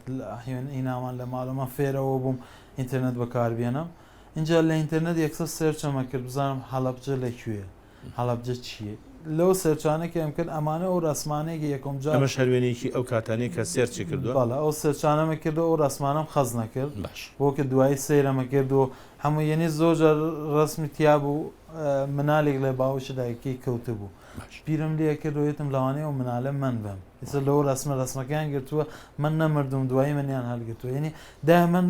هینامان لە ماڵەمە فێرەوە بووم ئینتەرنێت بەکاربێنم اینجا لە ئینتەرنێت یەکسەر search ەمە کرد بزانم هەڵەبجە لە کوێ هەڵەبجە چییە؟ لەو search انە کە ئەم کرد ئەمانە ئەو ڕەسمانەیە کە یەکەم جار ئەمەش هەر وێنەیەکی ئەو کاتانەیە کە search ی کردووە؟ بەڵێ ئەو search انەمە کرد و ئەو ڕەسمانەم خەز نەکرد باش. بۆ کە دوایی سەیرەمە کرد و هەموو یەنی زۆر جار ڕەسمی تیا بوو منالێک لە باوەشی دایکەی کەوتبوو باش. بیرم لێ کرد و وتم لەوانەیە ئەو منالە من بم ئیستا لەو ڕەسمە ڕەسمەکەیان گرتووە من نەمردوم دوایی منیان هەڵگرتووە یەنی دایە من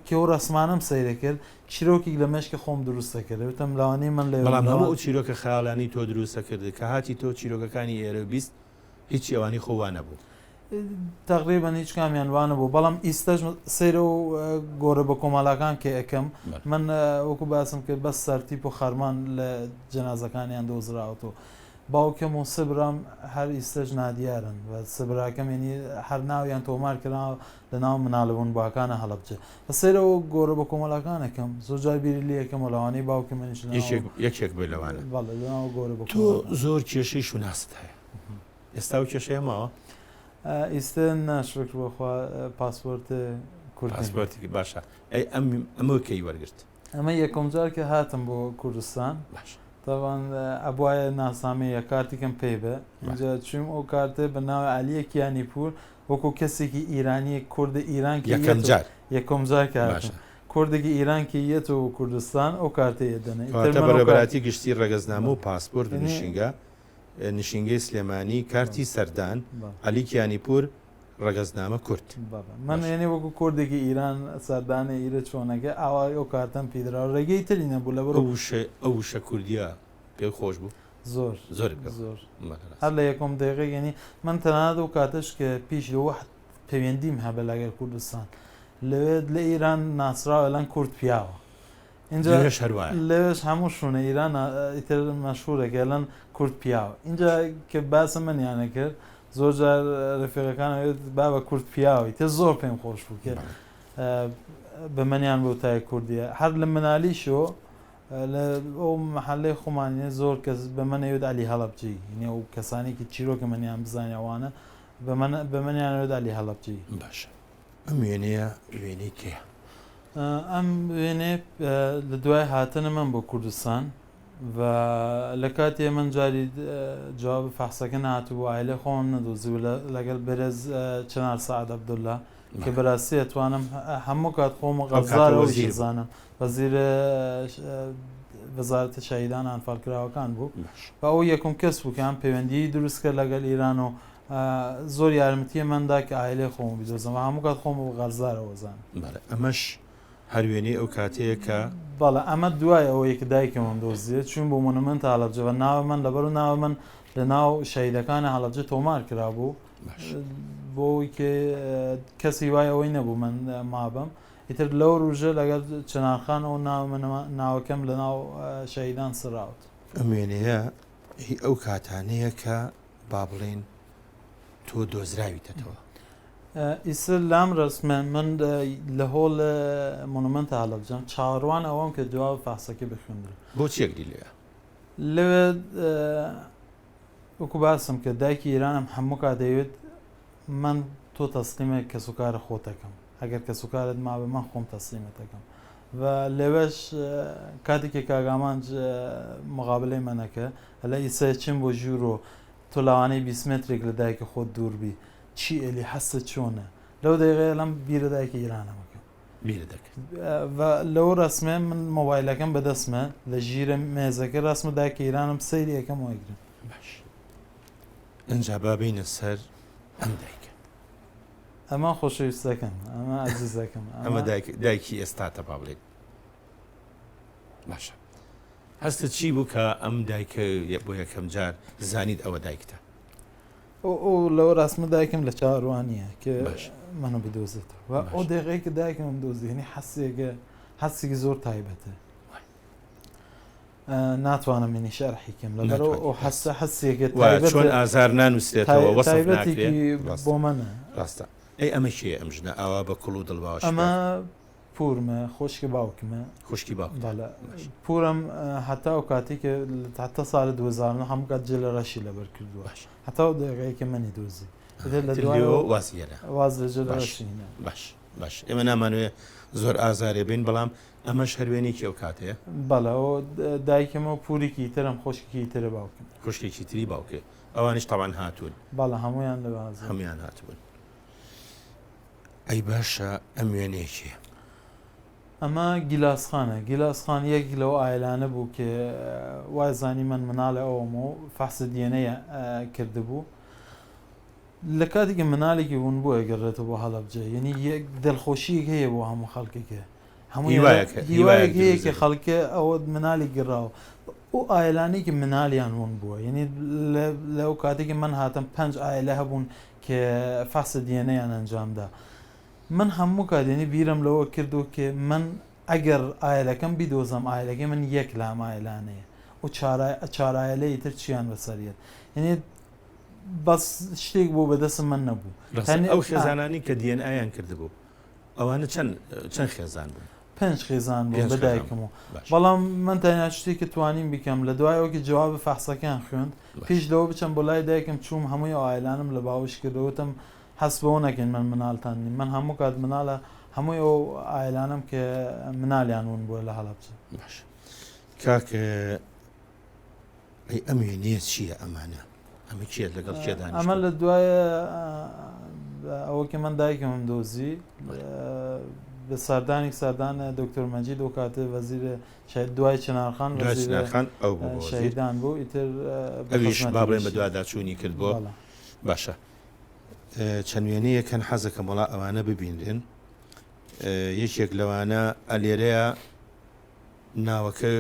کە ئەو ڕەسمانەم سەیرە کرد چیرۆکیک لە مێشکی خۆم دروست دەکرد وتم لەوانەیە من لەوێ بەڵام بم هەموو لەوان ئەو چیرۆکە خەیاڵیانەی تۆ دروست دەکرد کە هاتی تۆ چیرۆکەکانی ئێرە و 20 هیچی ئەوانەی خۆ وا نەبوو. تەقریبەن هیچ کامیان وا نەبوو بەڵام ئیستەش سەیرە و گۆرە بە کۆمەڵاکان کە ئەکەم من وەکو باسم کرد بەس سەرتیپ و خەرمان لە جەنازەکانیان دۆزراوەتەوە باوکم و سبرام هەر ئیستەش نادیارن و سبراکەم ینی هەر ناویان تۆمار کراوە لە ناو مناڵە ونبووەکانە هەڵەبجە سەیرە و گۆرە بە کۆمەڵاکانەکەم زۆر جار بیری لێ یەکەم و لەوانەیە باوکی منیش لە ناو یەکێک یەکێک بێ لەوانە بەڵێ لە ناو گۆرە بە تۆ کۆمەڵەکان. زۆر کێشەی شوناست هەیە ئێستا ئەو کێشەیە ماوە؟ ئیستە نا شوکر بۆ خوا پاسپۆرت کوردیم. پاسپۆرتێکی باشە ئەی ئەم ئەمە کەی وەرگرت؟ ئەمە یەکەم جار کە هاتم بۆ کوردستان باش تاوان ئەبوایە ناسنامەی یا کارتێکم پێ بێ ئینجا چووم ئەو کارتێ بە ناوی عەلیە کیانی پوور وەکو کەسێکی ئیرانی کورد ئیران کە یەکەم یەتۆ جار یەکەم جار کە هاتم باشە کوردێکی ئیران کە یەتۆ کوردستان ئەو کارتەی ئەدەنێ ئیتر کەواتە من ئەو کارت بەڕێوەبەرایەتی گشتی ڕەگەزنامە و پاسپۆرت و یەنی نشینگە نشینگەی سلێمانی کارتی سەردان عەلی کیانیپوور ڕەگەزنامە کورد. بەڵێ من باشە. یەنی وەکو کوردێکی ئیران سەردانی ئیرە چۆنەکە ئاوای ئەو کارتەم پیدرا ڕێگەی تری نەبوو لەبەر ئەو وشە ئەو وشە کوردیە پێ خۆش بوو؟ زۆر زۆرت پێ زۆر بەڵێ ڕاستە. هەر لە یەکەم دەقیقە یەنی من تەنانەت ئەو کاتەش کە پیش لە وەحت پەیوەندیم هەبە لەگەر کوردستان لەوێ لە ئیران ناسراوە لەن کورد پیاوە ئینجا لەوێش هەر وایە. لەوێش هەموو شوونە ئیران ئیتر مەشهوورە کە ئەلەن کورد پیاو ئینجا کە باس منیانە کرد زۆر جار رەفیقەکان ئەوێت بابە کورد پیاو ئیتر زۆر پێم خۆش بوو کە بە منیان بۆ تای کوردیە هەر لە منالیشۆ لە ئەو محلەی خۆمانێ زۆر کەس بە من ئەوێت عەلی هەڵەبجەی یعنی ئەو کەسانێکی چیرۆکە منیان بزانێ ئەوانە بە منیان ئەوێت عەلی هەڵەبجەی. باشە ئەم وێنەیە وێنەی کێیە؟ ئەم وێنەیە لە دوای هاتنە من بۆ کوردستان و لە کاتێ من جاری جواب فەحسەکە نهاتبوو ئایلە خۆم نەدۆزی و لەگەڵ بەرێز چنار سەعد عەبدوڵا کە بەراستی ئەتوانم هەموو کات خۆم غەزار وەزیر زانم وەزیر وەزارەتی شەهیدان ئەنفالکراوەکان بوو و ئەو یەکەم کەس بوو کە ئەم پەیوەندی دروست کرد لەگەڵ ئیران و زۆر یارمەتیە من دا کە ئایلەی خۆم بدۆزمەوە هەموو کات خۆم بە قەرزارەوە زانم. بەڵێ ئەمەش هەر وێنەی ئەو کاتەیە کە. بەڵێ ئەمە دوای ئەوەی کە دایکمم دۆزیە چووین بۆ مۆنۆمێنت هەڵەبجە و ناوی من لەبەر ناوی من لە ناو شەهیدەکانی هەڵەبجە تۆمار کرابوو بۆ ئەوەی کە کەس هیوای ئەوەی نەبوو من مابم ئیتر لەو ڕوژە لەگەڵ چنارخان ئەو ناو من ناوەکەم لە ناو شەهیدان سڕاوت. ئەم وێنەیە هی ئەو کاتانەیە کە با بڵێین تۆ دۆزراویتەتەوە. ئیسە لام رەسمە من لە هۆڵ مۆنۆمێنتە هەڵەبجەم چاوەڕوان ئەوەم کە جواب فەحسەکە بخوێندرێ. بۆ چی ئەگری لەوێ؟ لەوێ وەکو باسم کرد دایکی ئیرانم هەموو کات دەیوت من تۆ تەسلیمە کەسوکارە خۆتەکەم ئەگەر کەسوکارت مابێ من خۆم تەسلیمت ئەکەم و لەوێش کاتێکی کاک ئامانج مقابلەی منەکە ئەلە ئیسە چیم بۆ ژوورۆ تۆ لەوانەیە 20 مترێک لە دایکە خۆت دوور بی چی ئەلی حەست چۆنە لەو دەیقەیە لەم بیرە دایکی ئیرانەمەکە بیرە دەکرد و لەو ڕسمێ من مۆبایلەکەم بەدەستمە لە ژیرە مێزەکە ڕسمە دایکە ئیرانم سەیری ئەەکەم وەگرم باش ئینجا با بینە سەر ئەم دایکە ئەمە خۆشەویستەکەم ئەمە ئازیزەکەم ئەمە دایکی ئێستاتە با بڵێن باشە هەستە چی بوو کە ئەم دایکە بۆ یەکەم جار زانیت ئەوە دایکتە ئەو لەوە ڕاستمە دایکم لە چاوەڕوانیە کە منە بدۆزێتەوە ئەو دقەیە کە دایکم دۆزیێنی حەسێکە حەسێکی زۆر تایبەتە ناتوانم منی شەرحی کەم لەبەرەوە ئەو حەسە حەسێکە تایبەت چۆن ئازار نانووسرێتەوە وەسف ناکرێ بۆ منە ڕاستە ئەی ئەمە کێیە ئەم ژنە ئاوا بە کوڵ و دڵ باوەش ئەمە پورمە خۆشکی باوکمە خوشکی باوک بەڵێ پورم هەتا ئەو کاتێک کە هەتا ساڵی 2009 هەموو کات جلە ڕەشی لەبەر کردووە هەتا ئەو دەقەیە کە منی دۆزی ئیتر لە دوایەوە وازی هێنا واز لە جلە ڕەشی هێنا باش باش ئێمە نامانوێ زۆر ئازارێ بین بەڵام ئەمەش هەر وێنەیەکی ئەو کاتەیە؟ بەڵێ ئەوە دایکمە و پوریکی ترم خۆشکێکی ترە باوکم. خوشکێکی تری باوکێ ئەوانیش تەبعەن هاتوون. بەڵێ هەموویان لەوێ حازر. هەموویان هاتبوون. ئەی باشە ئەم وێنەیە کێیە؟ ئەمە گیلاس خانە. گیلاس خان یەک لەو ئایلانە بوو کە وای زانی من مناڵی ئەوم و فەحس DNA کردبوو. لە کاتێکی منالێکی ون بوو ئەگەڕێتەوە بۆ هەڵەبجە یعنی یەک دڵخۆشیەک هەیە بۆ هەموو خەڵکێکە هەموو هیوایەک هیوایەک هەیە کە خەڵکە ئەوە منالی گڕاوە. ئەو ئایلانەی کە منالیان ون بووە یعنی لەو کاتێکی من هاتم پنج ئایلە هەبوون کە فەحسە دیێنەیان ئەنجامدا من هەموو کات یعنی بیرم لەوە کردو کە من ئەگەر ئایلەکەم بیدۆزم ئایلەکەی من یەک لام ئایلانەیە و چارایلەی تر چیان بەسەریەت یعنی بەس شتێک بوو بەدەستم من نەبوو ئەو خێزانانی کە دیێنئایان کردبوو ئەوانە چەند چەند خێزان بوون؟ پێنج خێزان بوون بە دایکم و بەڵام من تەنیا شتێک کە توانیم بیکەم لە دوای ئەوەی جواب فەحسەکەیان خوێند پێش لەوە بچم بۆ لای دایکم چووم هەمووی ئەو ئایلانم لە باوش کرد وتم هەست بەوە نەکەین من منالتان نیم من هەموو کات منالە هەمووی ئەو ئایلانم کە منالیان ون بووە لە هەڵەبجە. باش کاک ئەی ئەم وێنەیە چییە ئەمانە؟ ئەمە کێ لەگەڵ کێ دانیشتوون؟ ئەمە لە دوای ئەوە کە من دایکمم دۆزی بە سەردانێک سەردان دکتۆر مەجید ئەو کاتێ وەزیر شەهید دوای چنارخان دوای چنارخان ئەو بوو بە وەزیر شەهیدان بوو ئیتر بە ئەویش خزمەتی با بڵێن گشتی. بەدواداچوونی کرد بۆ بەڵێ. باشە چەند وێنەیەک هەن حەزەکەم وەڵا ئەوانە ببینرێن یەکێک لەوانە ئەلێرەیە ناوەکە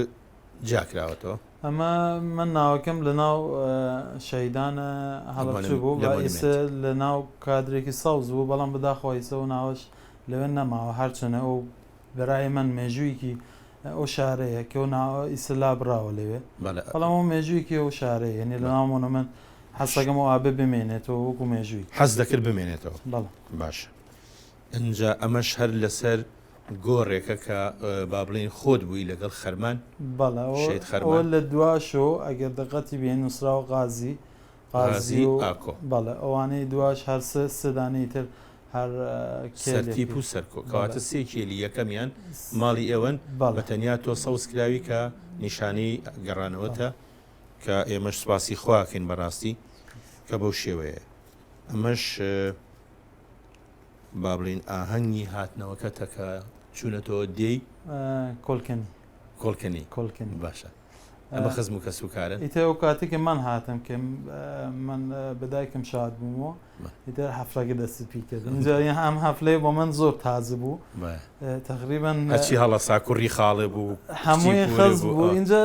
جیاکراوەتەوە. ئەمە من ناوەکەم لە ناو شەهیدان هەڵەبجە بوو و ئیسە لە ناو کادرێکی سەوز بوو بەڵام بەداخەوە ئیسە ئەو ناوەش لەوێ نەماوە هەرچەنە ئەو بەرای من مێژوویەکی ئەو شارەیە کە ئەو ناوە ئیسە لابراوە لەوێ بەڵام ئەو مێژوویەکی ئەو شارەیە یعنی لە ناو مۆنۆمێنت حەزەکەم ئەو ئابێ بمێنێتەوە وەکو مێژووی. حەز دەکرد بمێنێتەوە. بەڵێ. باشە ئینجا ئەمەش هەر لەسەر گۆڕێکە کە با بڵێین خۆت بووی لەگەڵ خەرمان بەڵێ شەهید ئەوە خەرمان. لە دوا شۆ ئەگەر دقەتی بێ نووسراوە غازی غازی غازی و ئاکۆ. بەڵێ ئەوانەی دواش هەر سێ سێ دانەی تر هەر سەرتیپ کێلێکی و سەرکۆ بەڵێ کەواتە سێ کێلی یەکەمیان ماڵی ئێوەن بەڵێ. بە تەنیا تۆ سەوز کراوی کە نیشانەی بەڵێ. گەڕانەوەتە کە ئێمەش سوپاسی خوا ئەکەین بەڕاستی کە بەو شێوەیە ئەمەش با بڵێین ئاهەنگی هاتنەوەکەتە کە چوونەتەوە دێی؟ کۆلکەنی. کۆلکەنی. کۆلکەنی. باشە ئەمە خزم و کەسوکارن؟ ئیتر ئەو کاتێک کە من هاتم کە من بە دایکم شاد بوومەوە ئیتر حەفلەکە دەستی پی کرد اینجا ئەم حەفلەیە بۆ من زۆر تازە بوو تقریبا هەرچی هەڵەسا کوڕی خاڵێ بوو هەمووی خەز بوو ئینجا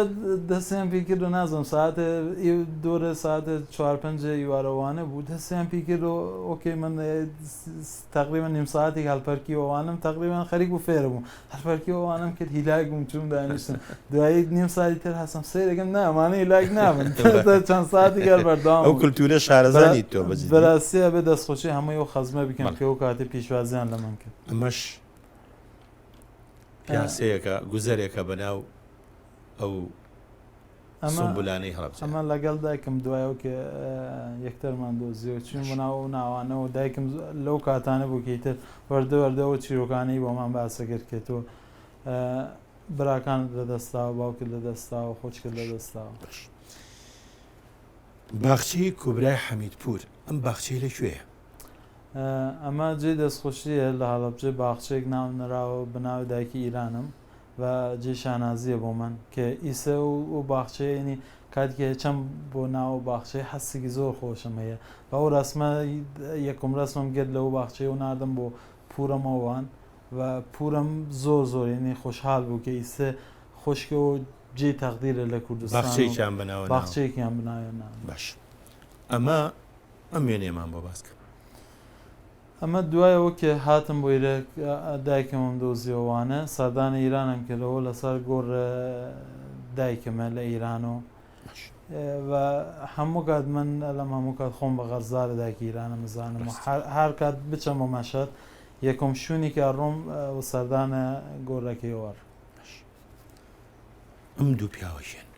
دەستیان پی کرد و نازم ساعت دورە ساعت چوار پنج ئیوارەوانە بوو دەستیان پی کرد و okay من تقریبا نیم ساعتێک هەڵپەرکی ئەوانم تقریبا خەریک بوو فێرە بووم هەڵپەرکی ئەوانم کرد هیلاک بووم چووم دانیشتم دوایی نیم ساعتی تر هەستم سەیرەکەم نا ئەمانە هیلاک نابن چەند ساعتێک هەر بەردەوام ئەو کولتوورە شارەزانی تۆ بەجدی بەراستی ئەبێ دەستخۆشی هەمووی ئەو خەزمە بکەم کە ئەو کاتە پیشوازیان لە من کرد ئەمەش پیاسەیەکە گوزەرێکە بەناو ئەو سمبولانەی هەڵەبجە. ئەمە لەگەڵ دایکم دوایەوە کە یەکتەرمان دۆزیەوە چوین بۆ ناو ئەو ناوانەوە دایکم لەو کاتانە بوو کە ئیتر وەردە وەردە ئەو چیرۆکانەی بۆمان باسە کرد کە تۆ براکانت لەدەستاوە باوکت لەدەستاوە خۆچکت لەدەستاوە. باخچەی کوبرای حەمیدپوور، ئەم باخچەیە لە کوێیە؟ ئەمە جێی دەستخۆشییە لە هەڵەبجە باخچەیەک ناو نراوە بە ناوی دایکی ئیرانم و جێی شانازییە بۆ من کە ئیسە ئەو باخچەیە یەنی کاتێک چەم بۆ ناو ئەو باخچەیە حەسێکی زۆر خۆشم هەیە و ئەو رەسمە یەکەم رەسمم گرت لەو باخچەیە و ناردم بۆ پورم ئەوان و پورم زۆر زۆر یەنی خۆشحال بوو کە ئیسە خۆشکە و جێی تەقدیرە لە کوردستان و باخچەیەکیان بە ناوە ناوە. باخچەیەکیان بە ناویان ناوە. باش ئەمە ئەم وێنەیەمان بۆ باس کە. ئەمە دوای ئەوە کە هاتم بۆ ئیرە دایکمم دۆزیەوە وانە سەردانی ئیرانم کردەوە لەسەر گۆڕ دایکمە لە ئیران و و هەموو کات من لەم هەموو کات خۆم بە قەرزار دایکی ئیرانم بزانم و هەر کات بچم بۆ مەشهەد یەکەم شوێنی کە ڕۆم و سەردانە گۆڕەکەی وەڕ. ئەم دوو پیاوە کێن؟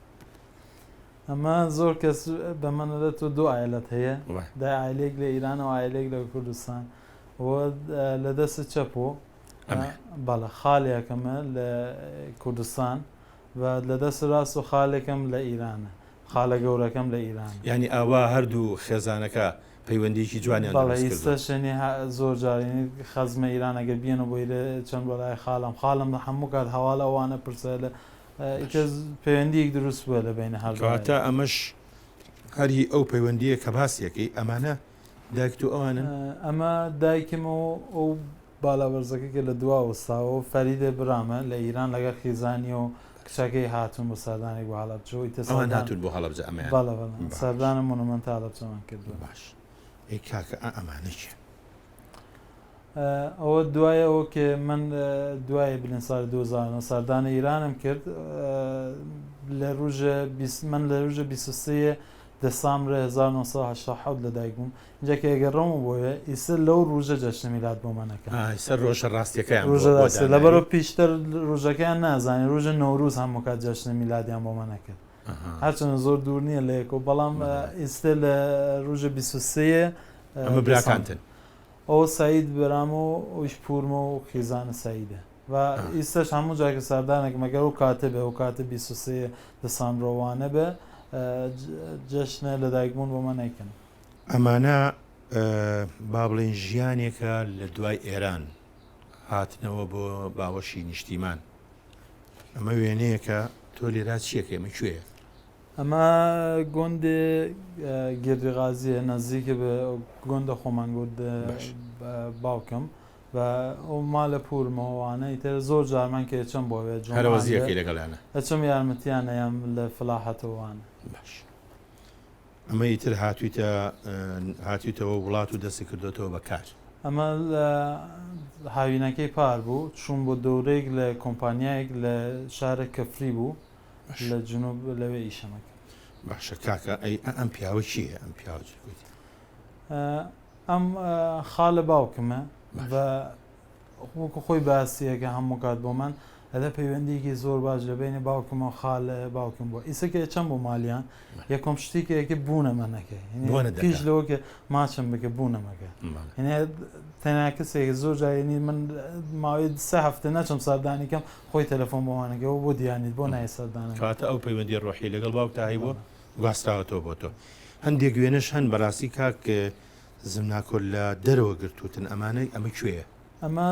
ئەمە زۆر کەس بە من ئەڵێ تۆ دوو عایلەت هەیە دای عایلەیەک لە ئیران و عایلەیەک لە کوردستان و لە دەست چەپ و بەڵێ خاڵێکەمە لە کوردستان و لە دەست ڕاست و خاڵێکم لە ئیرانە خاڵە گەورەکەم لە ئیران. یانی ئاوا هەردوو خێزانەکە پەیوەندیەکی جوانیان بەڵێ دروست کردووە. ئیستەش یانی زۆر جار یانی خەزمە ئیران ئەگەر بیەنەوە بۆ ئیرە چەند بۆ لای خاڵم خاڵم هەموو کات هەواڵ ئەوانە پرسە لە باش. ئیتر پەیوەندیەک دروست بووە لە بەینە هەردوو کەواتە عایلە. ئەمەش هەر هی ئەو پەیوەندیە کە باسی ئەکەی ئەمانە دایکت و ئەوانن؟ ئەمە دایکم و ئەو باڵابەرزەکە کە لە دوا وەستاوە و فەریدە برامە لە ئیران لەگەڵ خیزانی و. کچەکەی هاتوون بۆ سەردانێک بۆ هەڵەبجە و ئیتر ئەوان سەردان هاتوون بۆ هەڵەبجە ئەمەیان بەڵێ بەڵێ باش سەردانە مۆنۆمێنتە هەڵەبجەمان کردووە. باش ئەی کاکە ئا ئەمانە کێن؟ ئەوە دوای ئەوە کە من دوای بلین ساڵی 2009 سەردانی ئیرانم کرد لە ڕوژە من لە ڕوژە 23 دسامبر 1987 لەدایک بووم اینجا کە ئەگەڕەمە بۆیە ئیسە لەو ڕوژە جەشنە میلاد بۆ منەکە سەر ڕۆژە ڕاستیەکەیان ڕۆژە ڕاستە لەبەرەوە پیشتر ڕۆژەکەیان نازانی ڕۆژە نەوروز هەموو کات جەشنە میلادیان بۆ منەکرد هەرچەندە زۆر دوور نییە لە یەکەوە بەڵام ئیستە لە ڕۆژە 23 ئەمە براکانتن ئەوە سعید برام و ئەویش پورمە و خیزانە سعیدە و ئیستەش هەموو جارکە سەردانێک مەگەر ئەو کاتە بێ ئەو کاتە 23 دسامبرۆوانە بێ جەشنە لەدایکبوون بۆ من ئەیکەن. ئەمانە با بڵێین ژیانێکە لە دوای ئێران هاتنەوە بۆ باوەشی نیشتیمان. ئەمە وێنەیەکە تۆ لێرا چیەکەی ئەمە کوێیە؟ ئەمە گوندێ گردی غازیە نزیکە بە گوندە خۆمان گوند باوکم و ئەو مالە پورمەوانە ئیتر زۆر جار من کە ئەچم بۆ وێ جوان هەرەوەزیەکەی لەگەڵیانە ئەچم یارمەتیان ئەیەم لە فلاحەتەوانە. باش ئەمە ئیتر هاتوویتە هاتوویتەوە وڵات و دەستی کردۆتەوە بە کار. ئەمە لە هاوینەکەی پار بوو چووم بۆ دەورەیەک لە کۆمپانیایەک لە شارە کەفری بوو لە جنوب لەوێ ئیشەمە کرد. باشە کاکە ئەی ئەم پیاوە کێیە ئەم پیاوە جلگۆتی؟ ئەم خالە باوکمە بە وەکو خۆی باسیەکە هەموو کات بۆ من ئەدە پەیوەندیکی زۆر باش لە بینی باوکم و خالە باوکم بووە ئیسە کە چەند بۆ مالیان یەکەم شتی کە یەکە بوونە مەنەکە پیش لەوە کە ماچم بکە بوونە مەکە تەنیا کەسێک زۆر جارێنی من ماوەی سێ هەفتە نەچم سەردانی کەم خۆی تەلەفۆن بۆمانەکەەوە بۆ دیانیت بۆ نای سەردانە کاتە ئەو پەیوەندی ڕۆحی لەگەڵ باوکتا هەیبووە گواستراوەتەوە بۆ تۆ هەندێک وێنەش هەن بەڕاستی کاک زمناکۆ لە دەرەوە گرتووتن ئەمانە ئەمە کوێیە؟ ئەمە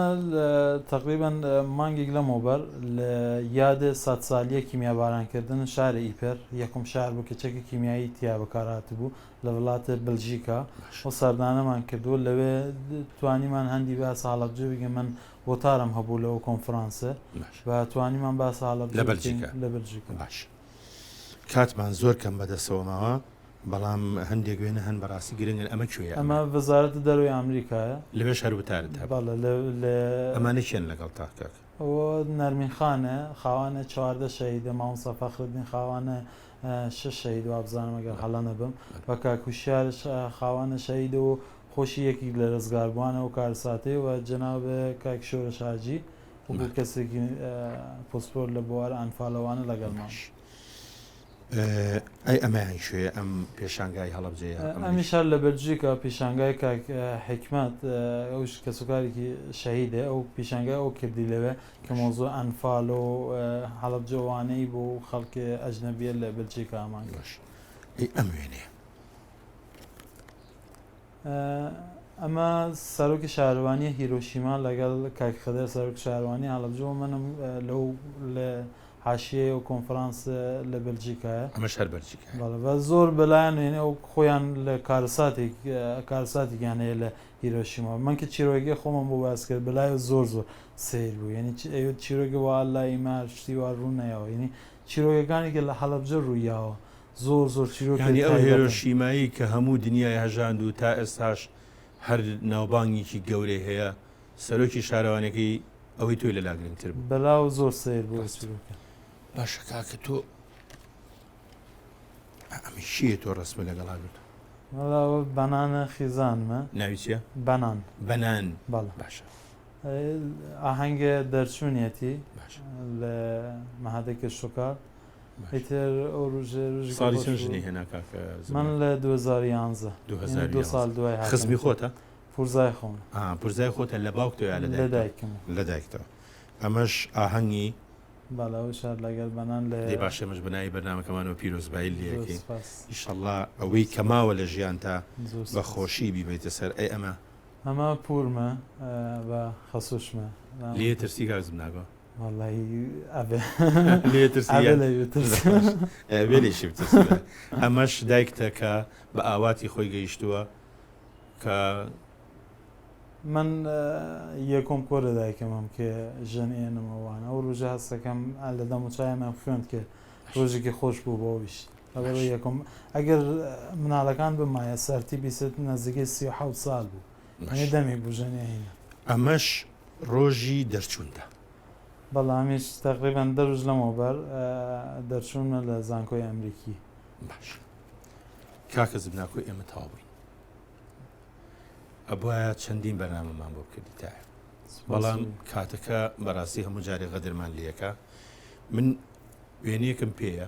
تەقریبەن مانگێک لەمەوبەر لە یادێ سەد سالیە کیمیابارانکردن شاری ئیپەر یەکم شار بوو کە چەکی کیمیایی تیا بەکارهاتبوو لە وڵاتێ بلژیکا و سەردانەمان کردووە لەوێ توانیمان هەندی باس هەڵەبجە بگەین من وتارم هەبوو لەو کۆنفرانسە و توانیمان باس هەڵەبجە لە بەلجیکا لە بەلجیکا باش کاتمان زۆر کەم بەدەستەوە ماوە بەڵام هەندێک وێنە هەن بەڕاستی گرنگن ئەمە کوێیە ئەمە وەزارەتی دەرەوەی ئەمریکایە لەوێش هەر وتارت هەبوو بەڵێ لە لە ئەمانە کێن لەگەڵتا کاک؟ ئەوە نەرمین خانە خاوەنە 14 شەهیدە مامۆستا فەخرەدین خاوەنە شەش شەهید وابزانم ئەگەر هەڵە نەبم و کاک هوشیارش خاوەنە شەهیدە و خۆشی یەکیک لە ڕزگاربووانە ئەو کارەساتەی و جەناب کاک شۆرش حاجی وەکو کەسێکی پسپۆر لە بوار ئەنفالەوانە لەگەڵمان. ئەی ئەمەیان کوێیە ئەم پێشانگای هەڵەبجەیە؟ ئەمیش هەر لە بەلجیکا پیشانگای کاک حیکمەت ئەوش کەسوکارێکی شەهیدە ئەو پیشانگای ئەو کردی لەوێ کە مۆزوع ئەنفال و هەڵەبجە وانەی بۆ خەڵکی ئەجنەبیە لە بەلجیکا ئەمان باش ئەی ئەم وێنەیە؟ ئەمە سەرۆکی شارەوانی هیرۆشیما لەگەڵ کاک خدر سەرۆک شارەوانی هەڵەبجە و منم لەو لە حاشیەی ئەو کۆنفرانس لە بەلجیکایە. ئەمەش هەر بەلجیکایە. بەڵێ بە زۆر بەلایان یعنی ئەو خۆیان لە کارەساتێک کارەساتێکیان هەیە لە هیرۆشیما من کە چیرۆکەکەی خۆمم بۆ باس کرد بەلای زۆر زۆر سەیر بوو یعنی چیرۆکە وا لای ئیمە شتی وا ڕوو نەیەوە یعنی چیرۆکەکانی کە لە هەڵەبجە ڕوویاوە زۆر زۆر چیرۆکی یانی ئەو تایبەتن. هێرۆشیمایەی کە هەموو دنیای هەژاند و تا ئێستاش هەر ناوبانگێکی گەورەی هەیە، سەرۆکی شارەوانیەکەی ئەوەی تۆی لەلا گرنگتر بوو. بەلاوە زۆر سەیر بوو ئەو ڕاستە. چیرۆکە. باشە کاکە تۆ ئەمە کێیە تۆ ڕەسمت لەگەڵا گرتووە؟ وەڵا ئەوە بەنانە خیزانمە. ناوی چییە؟ بەنان. بەنان. بەڵێ. باشە. ئاهەنگە دەرچوونیەتی باشە. لە مەهادە کشتوکاڵ. ئیتر ئەو ڕوژێ ڕوژی ساڵی چەند ژنی هێنا کاکە من لە 2011 دو ساڵ دوای خزمی خۆتە پورزای خۆم پورزای خۆتە لە باوکتەوە یا لە دایکم لە دایکتەوە ئەمەش ئاهەنگی بەڵێ ئەو شار لەگەل بەنان لە دەی باشە ئەمەش بەناوی بەرنامەکەمانەوە پیرۆزبایی لێ ئەکەین ئیشەڵا ئەوەی کە ماوە لە ژیانتا بە خۆشی بیبەیتە سەر ئەی ئەمە ئەمە پورمە بە خەسوشمە لێ ترسی کاک زمناگۆ وەڵی ئەبێ لێ ترسی ئەبێ لێ بترسم. ئەبێ لێشی بترسی ئەمەش دایکتە کە بە ئاواتی خۆی گەیشتووە کە. من یەکۆم کۆرە دایکەمم کە ژەن ئێنم ئەوانە ئەو ڕۆژە هەستەکەم لە دەم و چاویان خوێند کە ڕۆژێکی خۆش بوو بۆ ئەویش لەبەرەوە یەکەم ئەگەر مناڵەکان بمایە سەرتی بیست نزیکەی 37 سال بوو یعنی دەمێک بوو ژەنی ئەهینا. ئەمەش ڕۆژی دەرچوونتە؟ بەڵامیش تەقریبەن دە ڕۆژ لەمەوبەر دەرچوونمە لە زانکۆی ئەمریکی. باش کاکە زمناکۆ ئێمە تەواو بووین ئەبوایە چەندین بەرنامەمان بۆ بکردیتایە بەڵام کاتەکە بەڕاستی هەموو جارێ غەدرمان لەکە من وێنەیەکم پێیە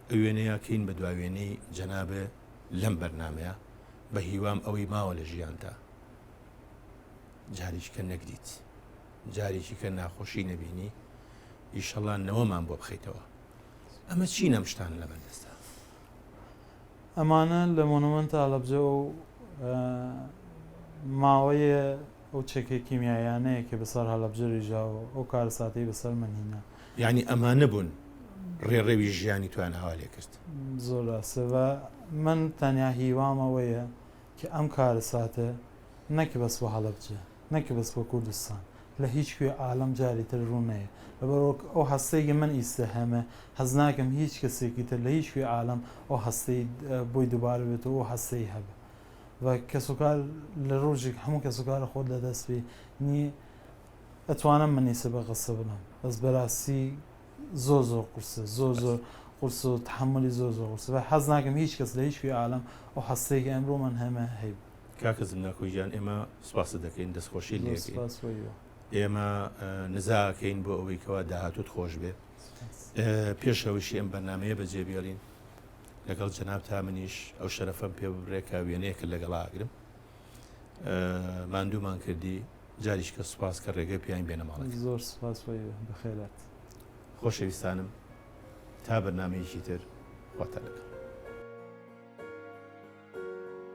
ئەو وێنەیە کەین بە دوا وێنەی جەنابێ لەم بەرنمەیە بە هیوام ئەوەی ماوە لە ژیانتا جاریشکە نەگریت جارێکی کە ناخۆشی نەبینی ئیشەڵا نەوەمان بۆ بخەیتەوە ئەمە چین ئەم شتانە لەبەر دەستە؟ ئەمانە لە مۆنۆمێنتە هەڵەبجە و ماوەیە ئەو چەکە کیمیاییانەیە کە بەسەر هەڵەبجە ریژا و ئەو کارەساتەی بەسەر من هینا. یانی ئەمانە بوون ڕێڕەوی ژیانی تۆیان ئاوا لێ کرد؟ زۆر ڕاستە و من تەنیا هیوام ئەوەیە کە ئەم کارەساتە نەک بەس بۆ هەڵەبجە نەک بەس بۆ کوردستان لە هیچ کوێ عالەم جاری تر ڕوو نەیە لەبەر وەک ئەو هەستەی کە من ئیستە هەمە هەست ناکەم هیچ کەسێکی تر لە هیچ کوێ عالەم ئەو هەستەی بۆی دووبارە بێتەوە ئەو هەستەی هەبێ و کەسوکار لە ڕۆژێک هەموو کەسوکارە خۆت لە دەست بی نی ئەتوانم من ئیسە بە قسە بڵێم بەس بەراستی زۆر زۆر قورسە زۆر زۆر قورس و تحملی زۆر زۆر قورسە و حەز ناکەم هیچ کەس لە هیچ کوێ عالەم ئەو هەستەی کە ئەمڕۆ من هەمە هەیبێ. کاکە زمناکۆ گیان ئێمە سوپاست دەکەین دەستخۆشیت زۆر لێ ئەکەین سوپاس بۆ ئیوە. ئێمە نزا ئەکەین بۆ ئەوەی کەوا داهاتووت خۆش بێ پێش ئەوەشی ئەم بەرنامەیە بەجێ بێڵین لەگەڵ جەنابتا منیش ئەو شەرەفەم پێ ببرێ کە وێنەیەکت لەگەڵا ئەگرم ماندوومان کردی جاریشکە سوپاس کە ڕێگەی پێیان بێنە ماڵەکەت. زۆر سوپاس بۆ ئیوە بەخێرات. خۆشەویستانم تا بەرنامەیەکی تر خواتان لەگەڵ.